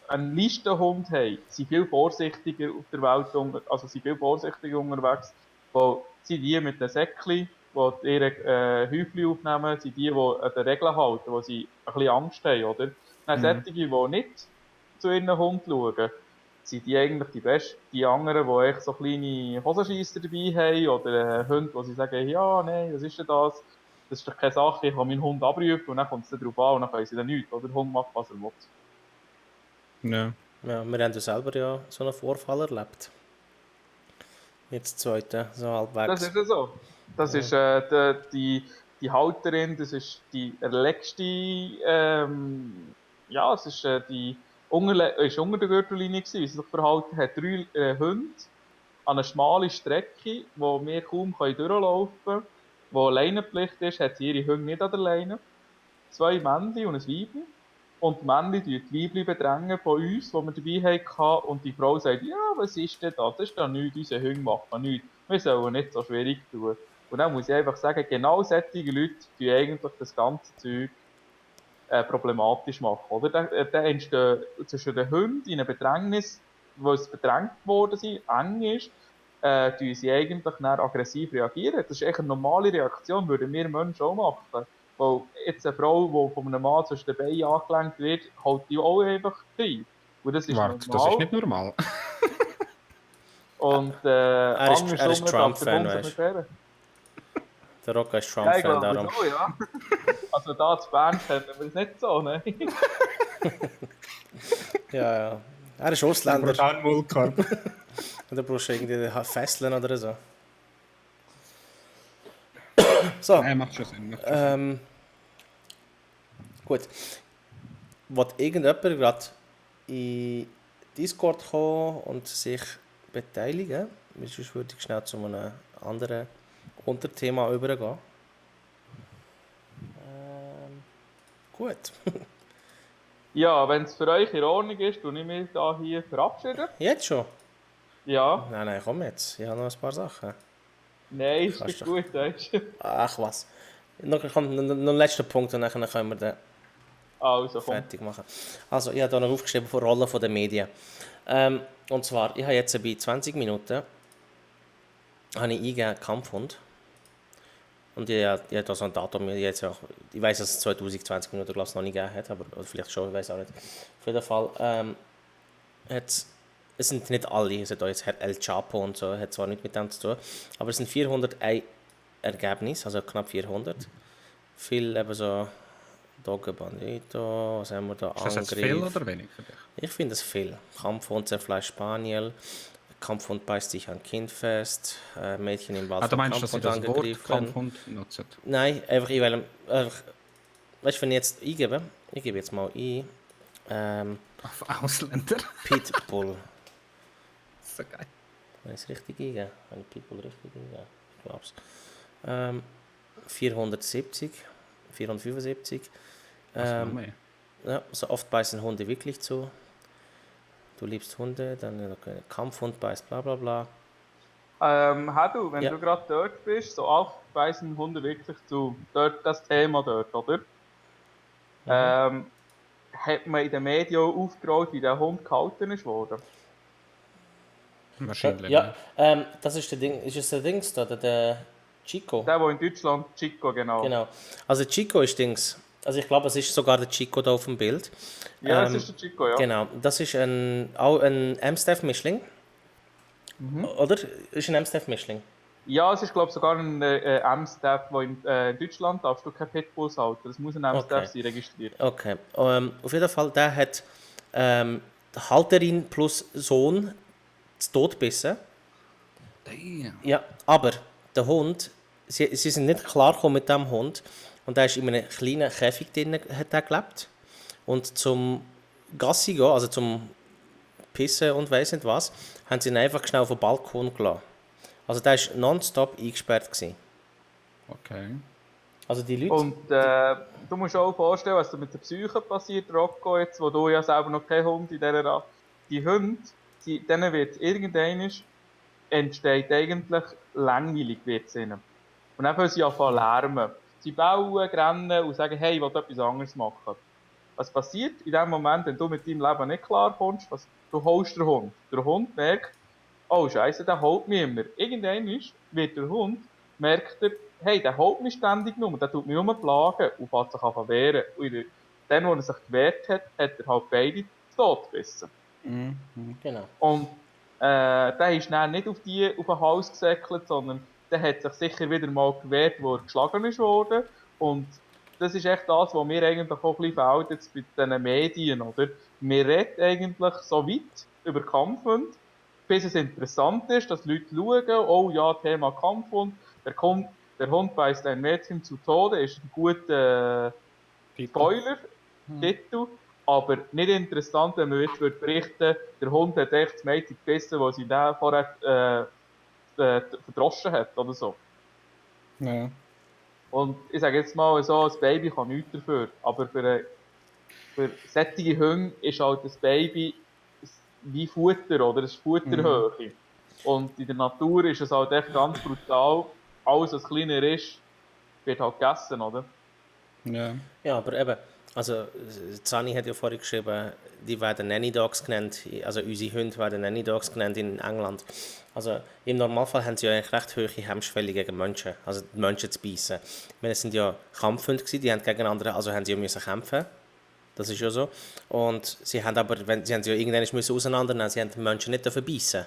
einen Listenhund haben, sind viel vorsichtiger auf der Welt, also sind viel vorsichtiger unterwegs, weil sind die mit den Säckchen, die ihre Häufchen aufnehmen, sind die an den Regeln halten, wo sie ein bisschen Angst haben, oder? Dann solche, die nicht zu ihren Hund schauen, sind die eigentlich die besten. Die anderen, die echt so kleine Hosenscheisser dabei haben oder Hunde, wo sie sagen, ja, nein, was ist denn das? Das ist doch keine Sache, ich kann meinen Hund abrufen und dann kommt es dann darauf an und dann können sie dann nichts, oder? Der Hund macht, was er will.
Ja.
Ja, wir haben ja selber ja so einen Vorfall erlebt. Jetzt zweite, so
Das
halbwegs.
ist ja so. Das ist die Halterin, das ist die erlegste, es ist ist unter der Gürtellinie gewesen, wie sie sich verhalten hat. 3 Hunde an einer schmalen Strecke, wo wir kaum durchlaufen können, wo Leinenpflicht ist, hat sie ihre Hunde nicht an der Leine. 2 Männchen und ein Weibchen. Und die Männchen bedrängen die Weibchen bedrängen von uns, die wir dabei hatten. Und die Frau sagt, ja, was ist denn das? Das ist doch nichts, unsere Hunde machen nichts. Wir sollen nicht so schwierig tun. Und dann muss ich einfach sagen, genau solche Leute tun eigentlich das ganze Zeug problematisch machen. Oder? Da entstehen zwischen den Hunden in einem Bedrängnis, wo sie bedrängt worden sind, eng ist, tun sie eigentlich dann aggressiv reagieren. Das ist echt eine normale Reaktion, würden wir Menschen auch machen. Weil jetzt eine Frau, die von einem Mann zwischen den Beinen angelenkt wird, hält die auch einfach rein. Und das ist
Warte, das ist
normal.
nicht normal.
Und
Er ist
andersrum darf der
Trump-Fan,
Hund sich
weißt
nicht wehren.
du? Der Rocco ist
Ja, ich
Trump-Fan,
glaube
darum.
schon, ja. Also da zu Bern kennen wir es nicht so, ne?
Ja, ja. Er ist Ausländer.
keinen Mullkorb.
Und da brauchst du irgendwie Fesseln oder so. So,
Nein, macht schon Sinn. Macht schon Sinn.
gut. Wollt irgendjemand gerade in Discord kommen und sich beteiligen? Sonst würde ich schnell zu einem anderen Unterthema übergehen. Gut.
Ja, wenn es für euch in Ordnung ist, tue ich mich da hier verabschieden.
Jetzt schon?
Ja,
Nein, komm jetzt. Ich habe noch ein paar Sachen.
nein, ist
Kannst
nicht
doch.
gut, weißt du.
Ach was. Noch ein letzter Punkt und dann können wir den
Also komm.
fertig machen. Also, ich habe hier noch aufgeschrieben von Rolle der Medien. Und zwar, ich habe jetzt bei 20 Minuten habe ich eingegeben Kampfhund. Und ich habe da so ein Datum, ich weiß, dass es 2020 Minuten glaub ich, noch nicht gegeben hat, aber oder vielleicht schon, ich weiß auch nicht. Auf jeden Fall, hat's, es sind nicht alle, es hat auch jetzt El Chapo und so, hat zwar nicht mit dem zu tun, aber es sind 401 Ergebnisse, also knapp 400. Viel eben so Dogge Bandito, was haben wir da,
Ist das jetzt viel
Angriff.
oder wenig für dich?
Ich finde es viel. Kampfhund zerfleischt Spaniel, Kampfhund beißt sich an Kind fest, Mädchen im Wald
Du
vom
meinst, dass sie
Kampfhund
das Wort
angegriffen.
Kampfhund nutzen?
Nein, einfach ich will, weißt du, wenn ich jetzt eingebe, ich gebe jetzt mal ein,
Auf Ausländer?
Pitbull.
So geil.
Wenn ich es richtig eingebe, habe ich Pitbull richtig eingegeben? Ich glaube es. 470, 475.
Was noch mehr?
Ja, so oft beißen Hunde wirklich zu. Du liebst Hunde, dann Kampfhund beißt bla bla bla.
Hadu, wenn
Ja.
du gerade dort bist, so oft beißen Hunde wirklich zu. Dort das Thema dort, oder? Hat man in den Medien auch aufgerollt, wie der Hund gehalten ist worden?
Wahrscheinlich
Ja,
nicht.
das ist der Ding, ist es der Dings da, der Chico?
Der in Deutschland, Chico, genau.
Genau. Also Chico ist Dings. Also ich glaube, es ist sogar der Chico da auf dem Bild.
Ja, es ist der Chico, ja.
Genau. Das ist auch ein Amstaff-Mischling. Oder? Ist ein Amstaff-Mischling.
Ja, es ist, glaube ich, sogar ein Amstaff, der in Deutschland darfst du keine Pitbulls halten. Das muss ein Amstaff
Okay.
sein, registriert.
Okay. Auf jeden Fall, der hat die Halterin plus Sohn zu Tod gebissen.
Damn.
Ja, aber der Hund, sie sind nicht klargekommen mit dem Hund. Und der ist in einem kleinen Käfig drin, hat er gelebt. Und zum Gassi gehen, also zum Pissen und weiss nicht was, haben sie ihn einfach schnell auf den Balkon gelassen. Also der war nonstop eingesperrt gewesen.
Okay.
Also die Leute...
Und du musst dir auch vorstellen, was da mit der Psyche passiert, Rocco, jetzt, wo du ja selber noch kein Hund in dieser Art. Die Hunde, denen wird irgendwann entsteht eigentlich langweilig wird's ihnen. Und dann fangen sie an zu lärmen. Sie bauen, rennen und sagen, hey, ich will etwas anderes machen. Was passiert in dem Moment, wenn du mit deinem Leben nicht klarkommst? Du holst den Hund. Der Hund merkt, oh Scheiße, der holt mich immer. Irgendwann wird der Hund, merkt er, hey, der holt mich ständig nur, der tut mich nur plagen und fängt sich an zu wehren. Und dann, wo er sich gewehrt hat, hat er halt beide zu Tod gebissen.
Genau.
Und der ist dann nicht auf den Hals gesäckelt, sondern der hat sich sicher wieder mal gewehrt, wo er geschlagen ist worden. Und das ist echt das, was mir eigentlich auch ein bisschen fehlt jetzt bei diesen Medien, oder? Wir reden eigentlich so weit über Kampfhunde, bis es interessant ist, dass Leute schauen, oh ja, Thema Kampfhund, der Hund beißt ein Mädchen zu Tode, ist ein guter Spoiler, Titel, aber nicht interessant, wenn man jetzt berichten, der Hund hat echt das Mädchen gebissen, das sie dann vorher verdroschen hat oder so.
Ja.
Und ich sage jetzt mal so, ein Baby kann nichts dafür, aber für solche Hunde ist halt das Baby wie Futter, oder? Es ist Futterhöhe. Und in der Natur ist es halt echt ganz brutal, alles was kleiner ist, wird halt gegessen, oder?
Ja.
Ja, aber eben, also Zani hat ja vorhin geschrieben, die werden Nanny Dogs genannt, also unsere Hunde werden Nanny Dogs genannt in England. Also im Normalfall haben sie ja eigentlich recht hohe Hemmschwelle gegen Menschen, also die Menschen zu beißen. Ich meine, es sind ja Kampfhunde gewesen, die haben gegen andere, also haben sie ja müssen kämpfen. Das ist ja so. Und sie haben aber, sie haben sie ja irgendwann müssen auseinandernehmen, sie haben die Menschen nicht beißen.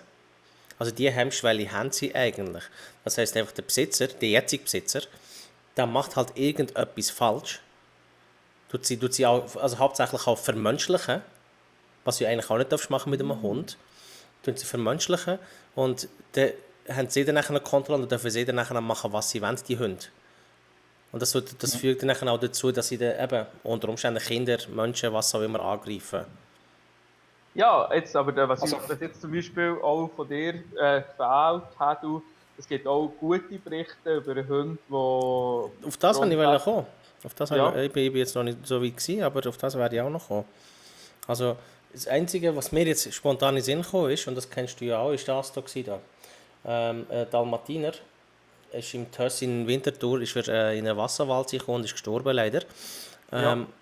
Also diese Hemmschwelle haben sie eigentlich. Das heisst einfach, der Besitzer, der jetzige Besitzer, der macht halt irgendetwas falsch. Tut sie auch, also hauptsächlich auch vermenschlichen, was du eigentlich auch nicht machen mit einem Hund. Tun sie vermenschlichen und dann haben sie dann eine Kontrolle und dürfen sie dann machen, was sie wollen, die Hunde. Und das führt dann auch dazu, dass sie dann eben unter Umständen Kinder, Menschen, was auch immer angreifen.
Ja, jetzt aber was
Also-
jetzt zum Beispiel auch von dir gefällt hat, es gibt auch gute Berichte über einen Hund, der...
Auf das wollte ich kommen. Auf das
Ja.
ich bin jetzt noch nicht so weit gewesen, aber auf das werde ich auch noch kommen. Also, das Einzige, was mir jetzt spontan in den Sinn gekommen ist, und das kennst du ja auch, ist das da gewesen, da. Ein Dalmatiner ist im Tessin Winterthur ist er, in einen Wasserwald gekommen und ist gestorben leider.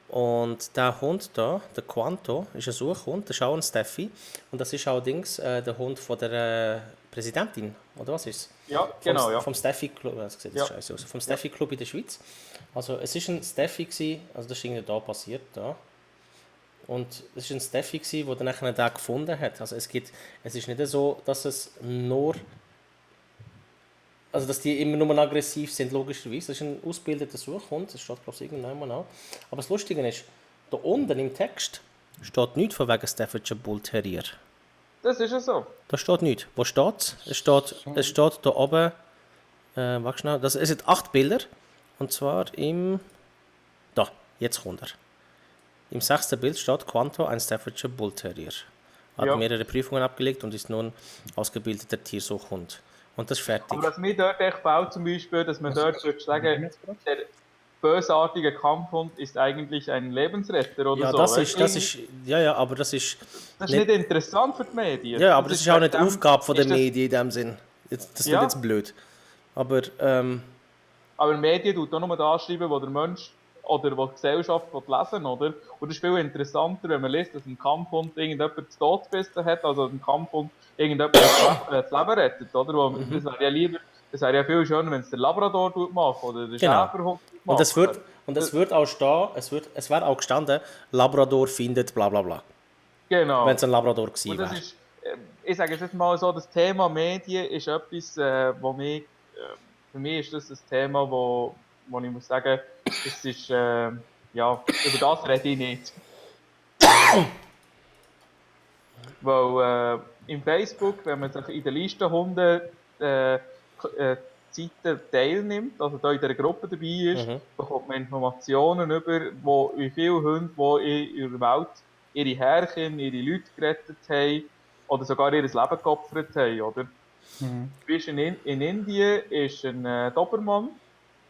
Und der Hund da, der Quanto, ist ein Suchhund, das ist auch ein Steffi. Und das ist allerdings der Hund von der Präsidentin, oder was ist es?
Ja, genau, ja.
Vom Steffi Club, das sieht jetzt scheiße aus. Vom Steffi Club in der Schweiz. Also es ist ein Steffi gewesen, also das ist irgendwie da passiert, da. Und es war ein Steffi gewesen, der dann nachher den gefunden hat. Also es ist nicht so, dass es nur, also dass die immer nur aggressiv sind, logischerweise. Das ist ein ausgebildeter Suchhund, das steht glaube ich irgendwann auch. Aber das Lustige ist, da unten im Text steht nichts von wegen Staffordshire Bull Terrier.
Das ist ja so.
Da steht nichts. Wo steht es? Es steht da oben, warte schnell, es sind 8 Bilder. Und zwar da, jetzt kommt er. Im 6. Bild steht Quanto, ein Staffordshire Bull Terrier. Hat mehrere Prüfungen abgelegt und ist nun ausgebildeter Tiersuchhund. Und das ist fertig.
Aber was mir dort echt fällt, zum Beispiel, dass man dort sagen, der bösartige Kampfhund ist eigentlich ein Lebensretter oder
ja,
so.
Das ist, aber das ist...
Das ist nicht interessant für die Medien.
Ja, aber das ist auch nicht die Aufgabe der Medien in dem Sinn. Das ist jetzt blöd. Aber
die Medien tut auch nur das schreiben, wo der Mensch oder wo die Gesellschaft lesen, oder? Und das ist viel interessanter, wenn man liest, dass ein Kampfhund irgendjemand zu Tod gebissen hat, also ein Kampfhund irgendjemand das Leben rettet, oder? Das wäre ja viel schöner, wenn es der Labrador macht oder der Schäferhund macht.
Und es wird auch stehen, es wäre auch gestanden, Labrador findet bla bla bla.
Genau.
Wenn es ein Labrador gewesen wäre.
Ich sage jetzt mal so, das Thema Medien ist etwas, für mich ist das ein Thema, wo ich muss sagen, es ist, über das rede ich nicht. Weil im Facebook, wenn man sich in der Liste Hunde Seite teilnimmt, also da in dieser Gruppe dabei ist, bekommt man Informationen über, wie viele Hunde in ihrer Welt ihre Herrchen, ihre Leute gerettet haben oder sogar ihr Leben geopfert haben, oder? In Indien ist ein Dobermann,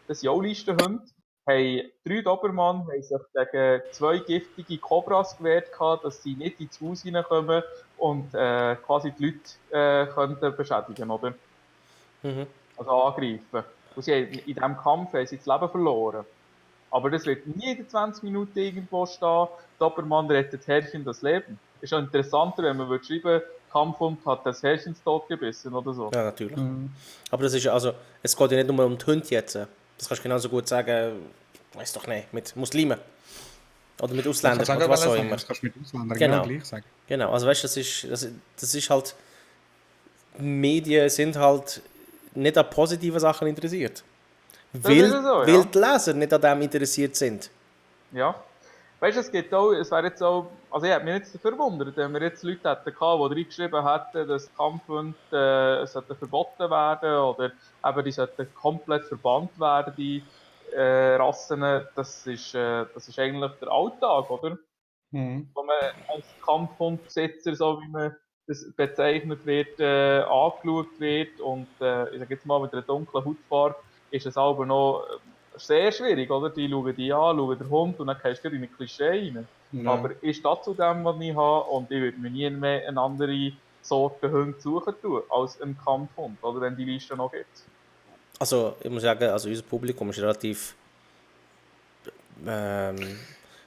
das sind auch Listenhunde, 3 Dobermann haben sich gegen 2 giftige Kobras gewehrt, dass sie nicht ins Haus reinkommen und quasi die Leute könnten beschädigen, oder? Also angreifen. Und in diesem Kampf haben sie das Leben verloren. Aber das wird nie in 20 Minuten irgendwo stehen, Dobermann rettet Herrchen das Leben. Ist schon interessanter, wenn man schreiben würde, Kampfhund hat das Herrchen tot gebissen oder so.
Ja, natürlich. Aber das ist also, es geht ja nicht nur um die Hunde jetzt. Das kannst du genauso gut sagen, weiß doch nicht, mit Muslimen. Oder mit Ausländern oder was auch immer.
Das kannst du mit Ausländern genau gleich sagen.
Genau, also weißt du, das ist halt, Medien sind halt nicht an positiven Sachen interessiert. Weil die Leser nicht an dem interessiert sind.
Ja. Weißt du, es wäre jetzt auch, also ich hätte mich jetzt verwundert, wenn wir jetzt Leute hätten gehabt, die reingeschrieben hätten, dass Kampfhunde verboten werden oder eben die sollten komplett verbannt werden, die Rassen. Das ist eigentlich der Alltag, oder? Wo man als Kampfhundbesitzer, so wie man das bezeichnet wird, angeschaut wird und ich sage jetzt mal mit einer dunklen Hautfarbe ist es aber noch sehr schwierig, oder? Die schauen die an, schauen den Hund und dann gehst du in ein Klischee rein. Ja. Aber ich stehe zu dem, was ich habe und ich würde mir nie mehr eine andere Sorte Hunde suchen tun als einen Kampfhund, oder wenn die Liste noch gibt.
Also ich muss sagen, also unser Publikum ist relativ...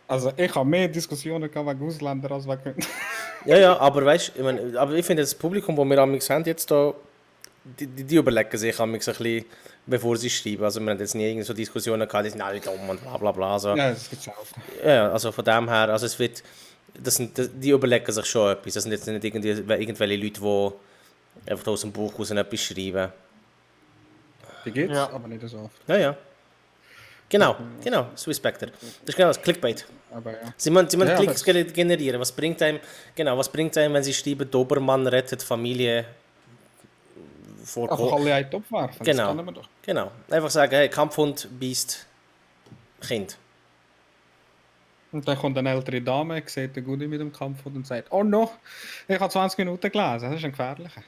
Also ich habe mehr Diskussionen wegen Ausländern als wegen...
ja, aber weißt du, ich finde das Publikum, das wir amigs haben jetzt da, die überlegen sich amigs ein bisschen, bevor sie schreiben. Also wir haben jetzt nie irgendwie so Diskussionen gehabt, die sind alle dumm und bla bla bla. Also,
ja, das gibt's auch.
Ja, also von dem her, also es wird, die überlegen sich schon etwas. Das sind jetzt nicht irgendwelche Leute, die einfach aus dem Buch raus etwas schreiben.
Die gibt's, aber nicht so oft.
Ja. Genau, Swiss Spectre. Das ist genau das Clickbait.
Aber ja.
Sie müssen Klicks generieren. Was bringt einem, wenn sie schreiben, Dobermann rettet Familie vor...
Einfach alle einen Topf werfen,
genau.
Das können wir doch.
Genau, einfach sagen, hey, Kampfhund beißt Kind.
Und dann kommt eine ältere Dame, sieht den Goodie mit dem Kampfhund und sagt, oh no, ich habe 20 Minuten gelesen, das ist ein gefährlicher.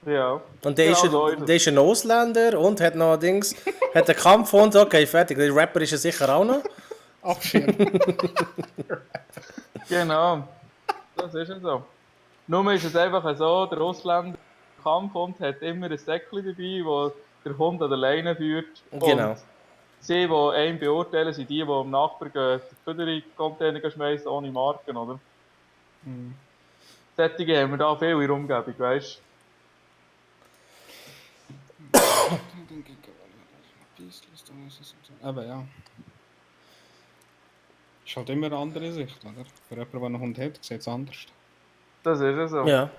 Ja.
Und der ist ein Ausländer und hat noch Dings, hat einen Kampfhund, okay, fertig. Der Rapper ist ja sicher auch noch.
Abschirm.
Genau. Das ist ja so. Nur ist es einfach so, der Ausländer, der im Kampf kommt, hat immer ein Säckchen dabei, wo der Hund an der Leine führt.
Genau.
Und sie, die einen beurteilen, sind die am Nachbar gehen, die Fütterungscontainer schmeißen ohne Marken, oder? Sättige haben wir da viel in der Umgebung, weißt
Aber ja. Ist halt immer eine andere Sicht, oder? Für jemanden, der einen Hund hat, sieht es anders.
Das ist ja so.
Ja.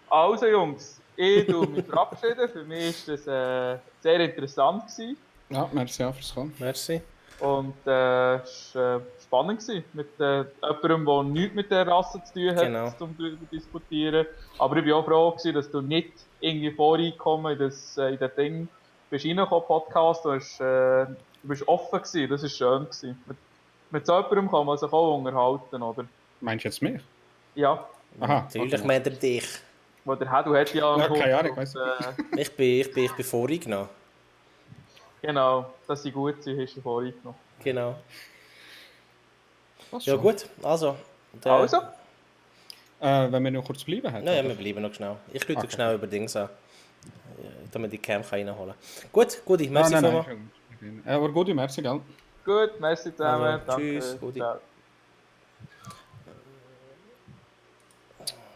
Also Jungs, ich tue mich verabschieden. Für mich war das sehr interessant gewesen.
Ja, merci auch fürs Kommen.
Merci.
Und es war spannend gewesen, mit jemandem, der nichts mit der Rasse zu tun hat,
Genau.
um darüber zu diskutieren. Aber ich war auch froh gewesen, dass du nicht irgendwie voreingekommen in das Ding bist reingekommen, Podcast. Du bist offen gewesen, das war schön gewesen. Mit so jemandem kann man sich auch unterhalten, oder?
Meinst du jetzt mich?
Ja,
Aha,
Natürlich
okay.
meint er dich.
weil der Hedu hat ja einen
Ja,
Hund
keine Ahnung,
und,
weiss
Ich bin vorgenommen.
genau, dass sie gut sind, hast du voreingenommen.
Genau.
Passt
Ja
schon.
gut, also.
Also,
Wenn wir noch kurz bleiben hätten.
Naja,
oder?
wir bleiben noch schnell. Ich rufe
Okay.
schnell über Dings an. Damit die Cam reinholen kann. Gut, Gudi,
Ah,
merci
nein,
vielmals.
nein. Aber gut, merci, gell?
gut, merci zusammen,
Also,
danke.
tschüss, Gudi.
Ciao.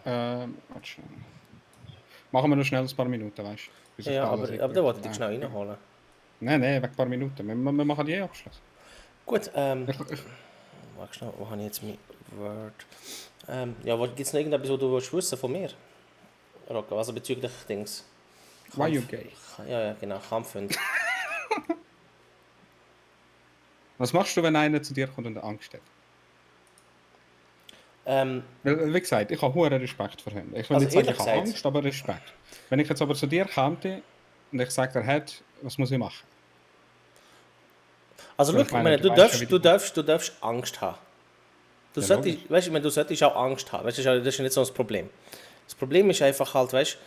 Warte schnell. Machen wir noch schnell ein paar Minuten, weißt du? Bis ich
Ja,
alles
aber da wollte ich dich schnell reinholen.
Nein, wegen ein paar Minuten. Wir machen die Abschluss.
Gut,
Ich,
warte schnell, wo habe ich jetzt mein Word? Ja, gibt es noch irgendetwas, was du willst wissen von mir? Rocco, also bezüglich Dings.
why you gay?
Ja, genau, Kampfhund.
Was machst du, wenn einer zu dir kommt und Angst hat? Weil, wie gesagt, ich habe hohen Respekt vor Hunden. Ich will
Also
nicht sagen, ich
ehrlich
habe
gesagt-
Angst, aber Respekt. Wenn ich jetzt aber zu dir käme und ich sage, der hat, was muss ich machen?
Also
Ja,
schau,
ich
ich
meine,
meine,
du weißt ja, wie
du darfst Angst haben. Du
Ja,
solltest,
logisch.
weißt, ich meine, du solltest auch Angst haben. Weißt, das ist ja nicht so ein Problem. Das Problem ist einfach halt, weißt,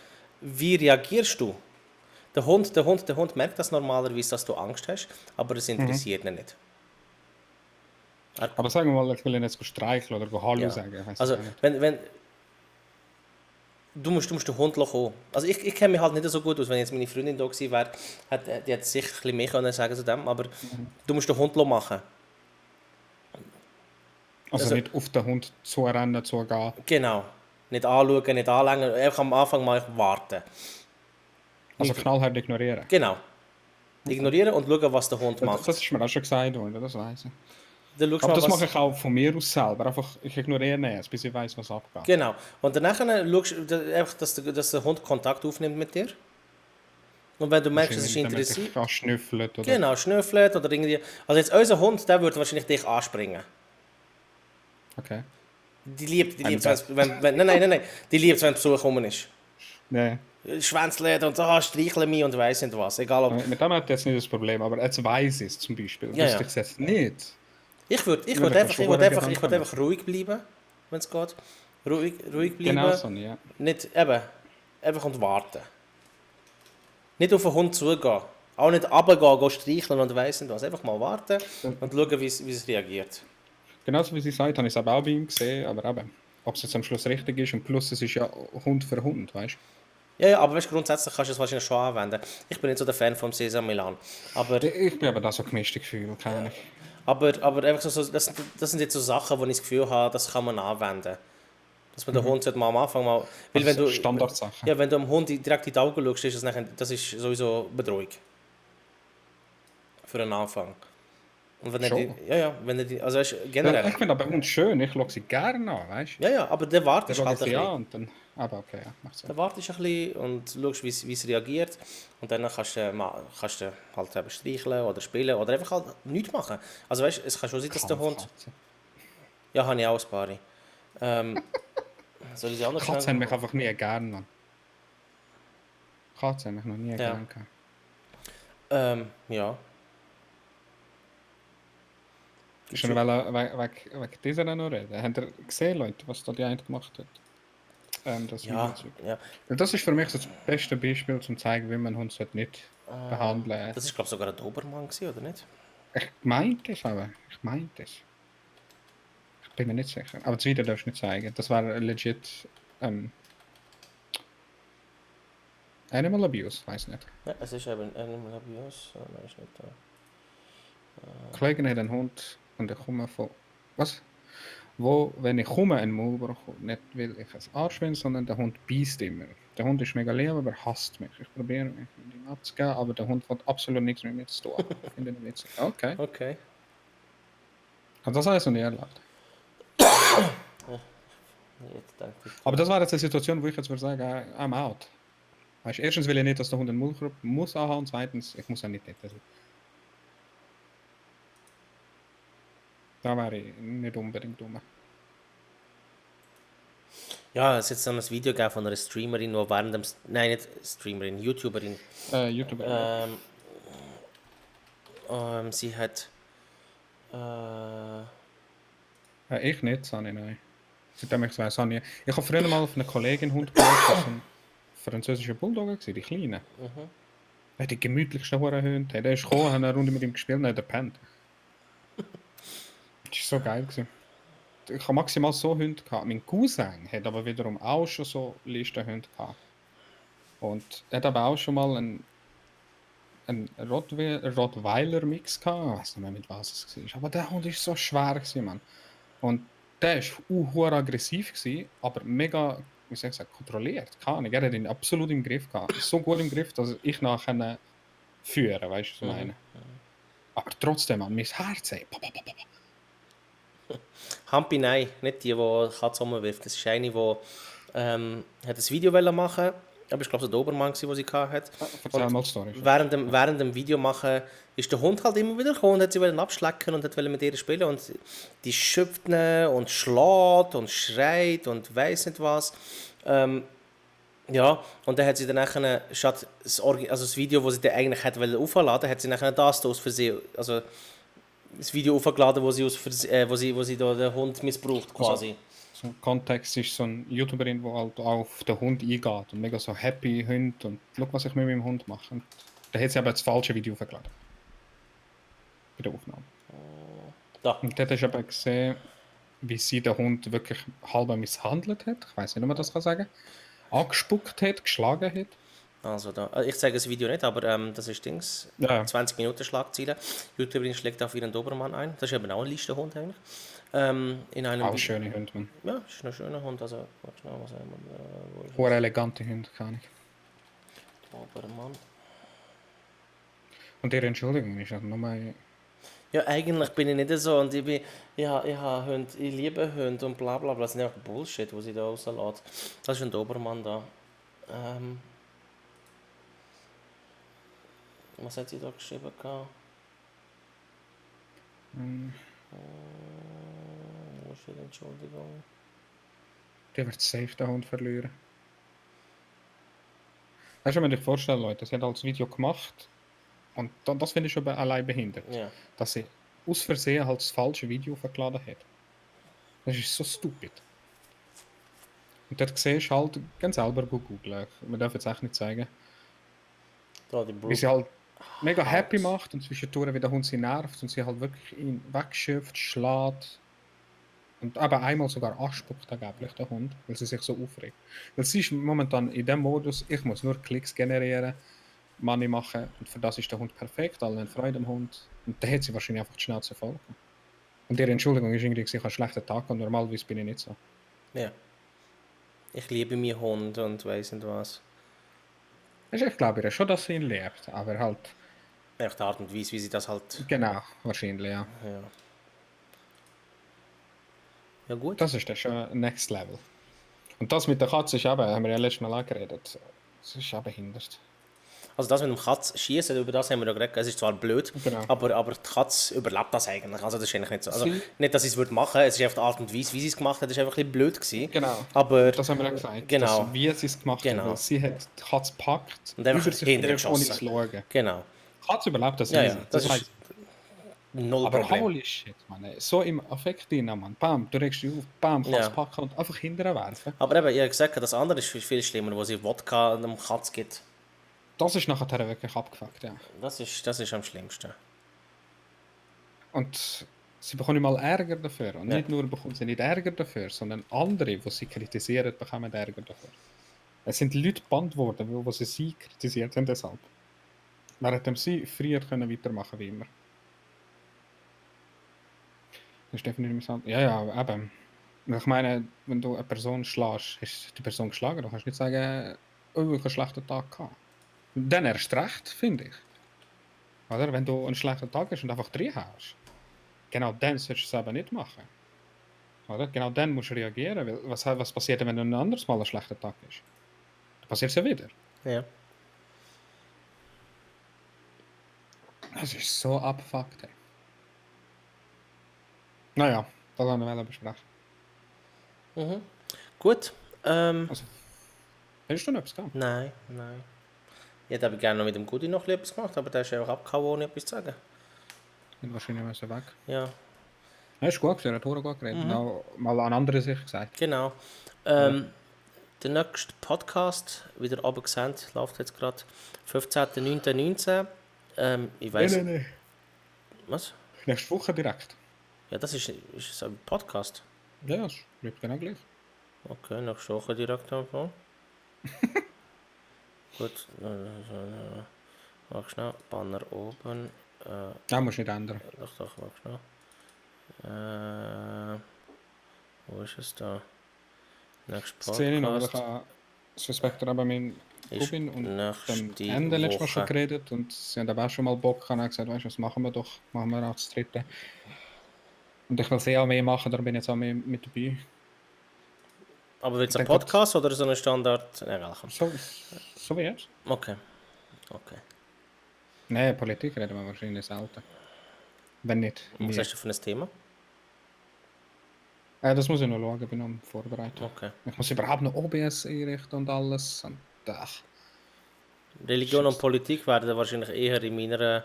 wie reagierst du? Der Hund merkt das normalerweise, dass du Angst hast, aber es interessiert ihn nicht.
Aber sagen wir mal, ich will ihn jetzt streicheln oder Hallo
Ja.
sagen. Ich weiss
Also,
es auch nicht.
wenn du musst den Hund kommen. Also ich kenne mich halt nicht so gut aus. Wenn jetzt meine Freundin da gewesen wäre, die hätte sicher ein bisschen mehr können sagen zu dem, aber du musst den Hund machen.
Also nicht auf den Hund zurennen, zugehen.
Genau. Nicht anschauen, nicht anlängen, einfach am Anfang mal warten.
Also knallhart ignorieren.
Genau. Ignorieren und schauen, was der Hund macht.
Das ist mir auch schon gesagt worden, das weiss ich.
Dann schaust
Aber
mal,
das
was-
mache ich auch von mir aus selber. Einfach, ich ignoriere ihn erst, bis ich weiss, was abgeht.
Genau. Und danach schaust du einfach, dass der Hund Kontakt aufnimmt mit dir. Und wenn du merkst, es ist interessiert.
Schnüffelt oder...
Genau, schnüffelt oder irgendwie. Also jetzt unser Hund, der würde wahrscheinlich dich anspringen.
Okay.
Die liebt
Ein
es, nein. Die liebt es, wenn Besuch gekommen ist.
Nee.
Schwänzeln und streicheln mich und weiss nicht was. Egal ob.
Mit dem hat jetzt nicht das Problem, aber jetzt weiss ich es zum Beispiel.
Ja,
Wüsste
ja.
ich es jetzt nicht.
Ich würd
Ja, da kannst du verdammt
einfach
Gedanken
ruhig bleiben, wenn es geht. Ruhig bleiben.
Genau so, ja.
Nicht eben, einfach und warten. Nicht auf den Hund zugehen. Auch nicht runtergehen, gehen streicheln und weiss nicht was. Einfach mal warten und schauen, wie es reagiert.
Genauso wie sie sagt, habe ich es auch bei ihm gesehen, aber eben, ob es jetzt am Schluss richtig ist und plus es ist ja Hund für Hund, weißt du?
Ja, aber weißt, grundsätzlich kannst du es wahrscheinlich schon anwenden. Ich bin nicht so der Fan vom Sesam Milan. Aber
Ich bin aber da so gemischte Gefühle, keine Ahnung.
Aber einfach so, das sind jetzt so Sachen, wo ich das Gefühl habe, das kann man anwenden. Dass man den Hund sollte mal am Anfang mal... Weil
Also Standardsachen.
Ja, wenn du dem Hund direkt in die Augen schaust, ist das ist sowieso Bedrohung. Für einen Anfang. Und wenn
Schon?
wenn er die, also weißt,
Ja,
generell.
ich finde aber Hund schön, ich schaue sie gerne an, weißt du?
Ja, aber der wartet
Dann
halt
schaue
ein
ich sie
bisschen.
an und dann... Aber okay, ja, macht Sinn.
Dann wartest du ein bisschen und schaust, wie es reagiert. Und dann kannst du halt eben streicheln oder spielen oder einfach halt nichts machen. Also weißt, es kann schon sein, dass der Hund...
Kampfkatze.
Ja, habe ich auch ein paar. Soll ich sie auch noch
Katzen haben
schnell-
mich einfach nie gern, Mann. Katzen haben mich noch nie
Ja.
gern gehabt.
Ja.
Ist er wegen dieser noch reden? Habt ihr gesehen, Leute, was da die eine gemacht hat? Das
Ja,
Videozeug.
ja.
Weil das ist für mich so das beste Beispiel, um zu zeigen, wie man einen Hund nicht behandeln
Das war, glaube ich, sogar ein Dobermann, gewesen, oder nicht?
Ich meinte es aber. Ich meinte es. Bin mir nicht sicher. Aber das Video darfst du nicht zeigen. Das war legit Animal Abuse, weiß nicht.
Ja, es ist eben Animal Abuse, nein, ist nicht da.
Die Kollegin hat einen Hund und ich komme von... Was? Wo, wenn ich komme, einen Maulwurf, nicht weil ich es anschwinde, sondern der Hund beißt immer. Der Hund ist mega lieb, aber er hasst mich. Ich probiere mich mit ihm abzugehen, aber der Hund hat absolut nichts mit mir zu tun. Ich finde ihn witzig. Okay.
Okay.
Also das habe ich noch nie erlebt.
Jetzt denke ich.
Aber das war jetzt eine Situation, wo ich jetzt würde sagen, I'm out. Weißt, erstens will ich nicht, dass der Hund einen Maulwurf muss anhaben und zweitens, ich muss ja nicht täten. Da wäre ich nicht unbedingt dumm.
Ja, es hat jetzt noch ein Video gegeben von einer Streamerin, die während dem... Nein, nicht Streamerin, YouTuberin.
YouTuber.
Sie hat...
Ich nicht, Sani, nein. Seitdem ich weiß, Sani. Ich habe früher mal auf eine Kollegin Hund geholt, das war ein französischer Bulldogger, die kleine. Er hat die gemütlichsten Hurenhunde. Der ist gekommen, haben eine Runde mit ihm gespielt und hat gepennt. Das war so geil. Ich habe maximal so Hunde gehabt. Mein Cousin hat aber wiederum auch schon so Listenhunde gehabt. Und er hat aber auch schon mal einen Rottweiler-Mix gehabt. Ich weiß nicht mehr, mit was es war. Aber der Hund war so schwer, Mann. Und der war aggressiv, aber mega, wie soll ich sagen, kontrolliert. Keine Ahnung, er hat ihn absolut im Griff gehabt. So gut im Griff, dass ich nachher führen, weißt du, was ich meine? Aber trotzdem, Mann, mein Herz, ey.
Hampi, nein, nicht die Katze umwirft. Das ist eine, die hat ein Video machen wollte. Aber ich glaube, es war der Obermann, den sie hatte.
Erzähl mal die Story.
Während dem Video machen ist der Hund halt immer wieder gekommen und hat sie abschlecken und wollte mit ihr spielen. Und die schöpft ihn und schlägt und schreit und weiss nicht was. Ja, und dann hat sie dann nachher, statt das Video, das sie dann eigentlich hätte aufladen, hat sie nachher das aus Versehen, also das Video aufgeladen, wo sie da den Hund missbraucht quasi.
Also, so ein Kontext ist so eine YouTuberin, die halt auf den Hund eingeht und mega so happy Hund und schau, was ich mit meinem Hund mache. Und da hat sie aber das falsche Video aufgeladen. Bei der Aufnahme.
Da.
Und dort hast du aber gesehen, wie sie den Hund wirklich halb misshandelt hat. Ich weiß nicht, ob man das kann sagen. Angespuckt hat, geschlagen hat.
Also da. Ich zeige das Video nicht, aber das ist Dings.
Ja.
20 Minuten Schlagziele. YouTuberin schlägt auf ihren Dobermann ein. Das ist eben auch ein Listenhund eigentlich. In einem
Auch schöne Hunde, man.
Ja, ist ein schöner Hund. Also, warte schnell, was haben wir?
Hohe elegante Hunde, keine Ahnung.
Dobermann.
Und ihre Entschuldigung ist halt nochmal...
Ja, eigentlich bin ich nicht so und ich habe Hunde, ich liebe Hunde und bla bla bla. Das ist einfach Bullshit, was sie da rauslässt. Das ist ein Dobermann da. Was hat sie da geschrieben? Wo steht Entschuldigung?
Die wird safe den Hund verlieren. Weißt du, wenn ich dir vorstelle, Leute, sie hat halt das Video gemacht und das finde ich schon allein behindert.
Ja.
Dass sie aus Versehen halt das falsche Video verladen hat. Das ist so stupid. Und dort siehst du halt, ganz selber googeln. Man darf jetzt echt nicht zeigen.
Da die
Wie sie halt mega happy macht und zwischendurch wieder Hund sie nervt und sie halt wirklich ihn wegschifft, schlägt. Und aber einmal sogar anspuckt angeblich der Hund, weil sie sich so aufregt. Weil sie ist momentan in dem Modus, ich muss nur Klicks generieren, Money machen und für das ist der Hund perfekt, alle haben Freude am Hund. Und da hat sie wahrscheinlich einfach die Schnauze voll. Und ihre Entschuldigung ist irgendwie, ich habe einen schlechten Tag und normalerweise bin ich nicht so.
Ja. Ich liebe meinen Hund und weiss nicht was.
Also ich glaube ihr schon, dass sie ihn liebt, aber halt...
Echt die Art und Weise, wie sie das halt...
Genau, wahrscheinlich, ja.
Ja gut.
Das ist dann schon Next Level. Und das mit der Katze ist eben, haben wir ja letztes Mal angeredet, das ist eben behindert.
Also das mit dem Katz schießen, über das haben wir ja geredet, es ist zwar blöd,
Genau.
aber die Katze überlebt das eigentlich. Also das ist eigentlich nicht so. Also nicht, dass sie es machen würde, es ist einfach die Art und Weise, wie sie es gemacht hat, das ist einfach ein bisschen blöd gewesen.
Genau,
aber
das haben wir ja gesagt,
genau.
dass, wie sie es gemacht hat. Weil sie hat die Katze gepackt,
und einfach
über sich
hinterher
ohne zu
geschossen.
schauen.
Genau.
Die Katze überlebt das
Ja,
easy.
ja, das
heißt,
ist null
aber
Problem.
holy shit, man. So im Affekt drin, man. Bam, du regst dich auf, bam, kannst packen und einfach hinterher werfen.
Aber eben, ich habe gesagt, das andere ist viel schlimmer, wo sie Wodka einem Katz gibt.
Das ist nachher wirklich abgefuckt, ja.
Das ist am schlimmsten.
Und sie bekommen nicht mal Ärger dafür. Und
Ja.
nicht nur bekommen sie nicht Ärger dafür, sondern andere, die sie kritisieren, bekommen Ärger dafür. Es sind Leute gebannt worden, weil sie kritisiert haben deshalb. Während sie früher können weitermachen wie immer. Das ist definitiv so. Ja, eben. Ich meine, wenn du eine Person schlägst, hast du die Person geschlagen, du kannst nicht sagen, oh, ich habe einen schlechten Tag gehabt. Dann erst recht, finde ich. Oder? Wenn du einen schlechten Tag hast und einfach drin hast, genau dann solltest du es eben nicht machen. Oder? Genau dann musst du reagieren. Weil was passiert, wenn du ein anderes Mal einen schlechten Tag hast? Dann passiert es ja wieder.
Ja.
Das ist so abgefuckt. Ey. Naja, das wollen wir besprechen.
Gut.
Also, hast du noch etwas gehabt?
Nein. Ich hätte aber gerne noch mit dem Gudi noch etwas gemacht, aber der ist einfach abgehauen, ohne etwas zu sagen.
Sind wahrscheinlich müssen weg.
Ja,
Ja, ist gut, er hat gut geredet. Noch mal an andere Sicht gesagt.
genau. Der nächste Podcast, wieder runtergesendet, läuft jetzt gerade 15.09.19. Ich weiß.
Nein.
Was?
Nächste Woche direkt.
Ja, das ist so ein Podcast.
Ja, es bleibt genau gleich.
Okay, nächste Woche direkt anfangen. Gut. Mach schnell. Banner oben.
Ja, musst nicht ändern.
Doch, mach schnell. Wo ist es da? Nächster
Szene noch, weil ich
Podcast
habe das Respektor aber mit
ist
Rubin und dem
nächste
Ende letztes Mal schon
Woche.
geredet und sie haben aber auch schon mal Bock gehabt und gesagt, weißt du, was machen wir doch? Machen wir auch das dritte. Und ich will sehr auch mehr machen, darum bin ich jetzt auch mehr mit dabei.
Aber wird es ein
Dann
Podcast oder so ein Standard? Egal.
So wie jetzt?
Okay.
Nein, Politik reden wir wahrscheinlich selten. Wenn nicht.
Und was
wir.
hast du für ein Thema?
Das muss ich noch schauen, bin am Vorbereiten.
Okay.
Ich muss überhaupt noch OBS einrichten und alles. Und,
Religion und Politik werden wahrscheinlich eher in meiner,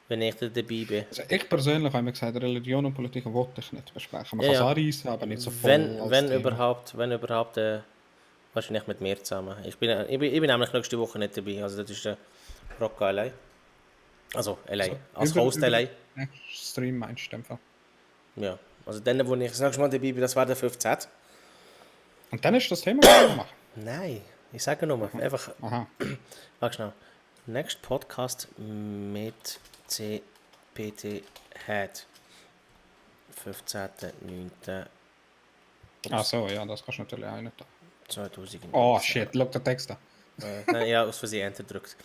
wenn ich da dabei bin.
Also ich persönlich habe mir gesagt, Religion und Politik wollte ich nicht besprechen. Man
Ja,
kann
ja.
es anreißen, aber nicht so voll
Wenn
Thema.
überhaupt, wahrscheinlich mit mir zusammen. Ich bin nämlich nächste Woche nicht dabei, also das ist der Rocco allein. Also allein, als Host allein.
Stream meinst du in dem Fall.
Ja, also dann, wo ich sag's mal dabei bin, das war der 15.
Und dann ist das Thema gemacht.
Nein, ich sage nur, einfach,
Aha.
warte schnell. Next Podcast mit CPT Head. 15.09.2019.
Ach so, ja, das kannst du natürlich auch nicht.
2019.
Oh shit, schau den Text an.
Nein, ja, aus Versehen Enter gedrückt.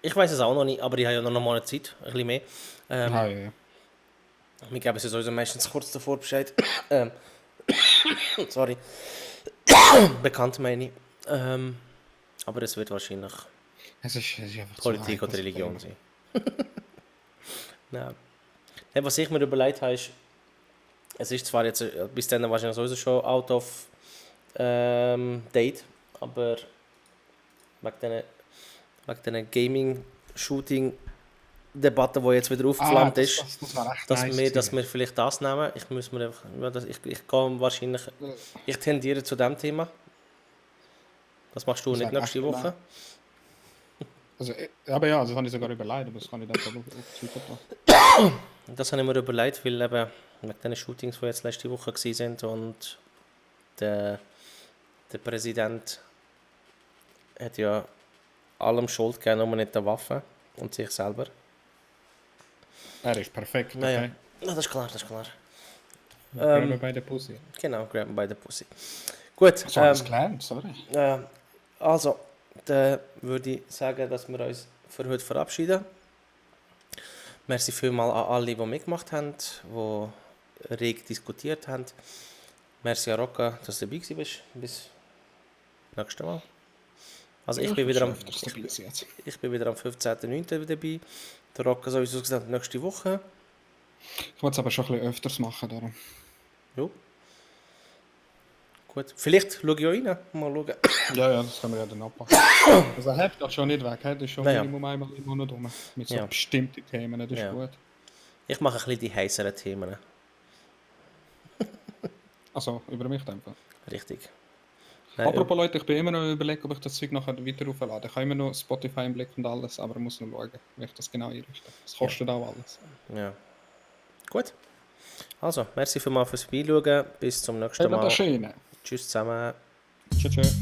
Ich weiß es auch noch nicht, aber ich habe ja noch mal eine Zeit, ein bisschen mehr.
Ja.
Wir geben es ja sowieso meistens kurz davor Bescheid. Sorry. Bekannt meine ich. Aber es wird wahrscheinlich
Es ist einfach
Politik
so
oder Religion sein. Nein. Hey, was ich mir überlegt habe, ist, es ist zwar jetzt bis dann wahrscheinlich sowieso schon out of date, aber wegen diesen Gaming-Shooting-Debatte, die jetzt wieder aufgeflammt ist,
Das war echt
dass
nice
wir vielleicht das nehmen. Ich muss mir einfach, ich gehe wahrscheinlich, ich tendiere zu dem Thema. Das machst du
Das
nicht
wäre
nächste
echt
Woche.
Also, aber ja, das habe ich sogar überlegt, aber das kann ich dann auf zukommen.
Das habe ich mir überlegt, weil eben mit den Shootings, die jetzt letzte Woche waren und der Präsident hat ja allem Schuld gegeben, nur nicht der Waffe und sich selber.
Er ist perfekt,
Naja,
okay.
ja, das ist klar.
Grabben bei der Pussy.
Genau, graben bei der Pussy. Gut,
So habe ich es gelernt, sorry.
also, dann würde ich sagen, dass wir uns für heute verabschieden. Merci vielmals an alle, die mitgemacht haben, die reg diskutiert haben. Merci an Rocca, dass du dabei warst. Bis nächstes Mal. Also ich bin wieder am 15.09. dabei. Der Rocca sowieso gesagt, nächste Woche.
Ich wollte es aber schon ein bisschen öfters machen, darum.
Ja. Gut. Vielleicht schaue ich auch rein. Mal schauen.
Ja, das können wir ja dann abmachen. Also er geht schon nicht weg, das ist schon
Naja.
Minimum einmal im Monat rum. Mit so
Ja.
bestimmten Themen, das ist
Ja.
gut.
Ich mache ein bisschen die heißeren Themen.
Also, über mich einfach.
Richtig. Nein,
Apropos Leute, ich bin immer noch überlegen, ob ich das Zeug nachher weiter auflade. Ich habe immer noch Spotify im Blick und alles, aber ich muss noch schauen, wie ich das genau einrichte. Das kostet auch alles.
Ja. Gut. Also, merci vielmals fürs Beischauen. Bis zum nächsten
Eben das
Mal.
Schöne.
Tschüss zusammen.
Tschüss.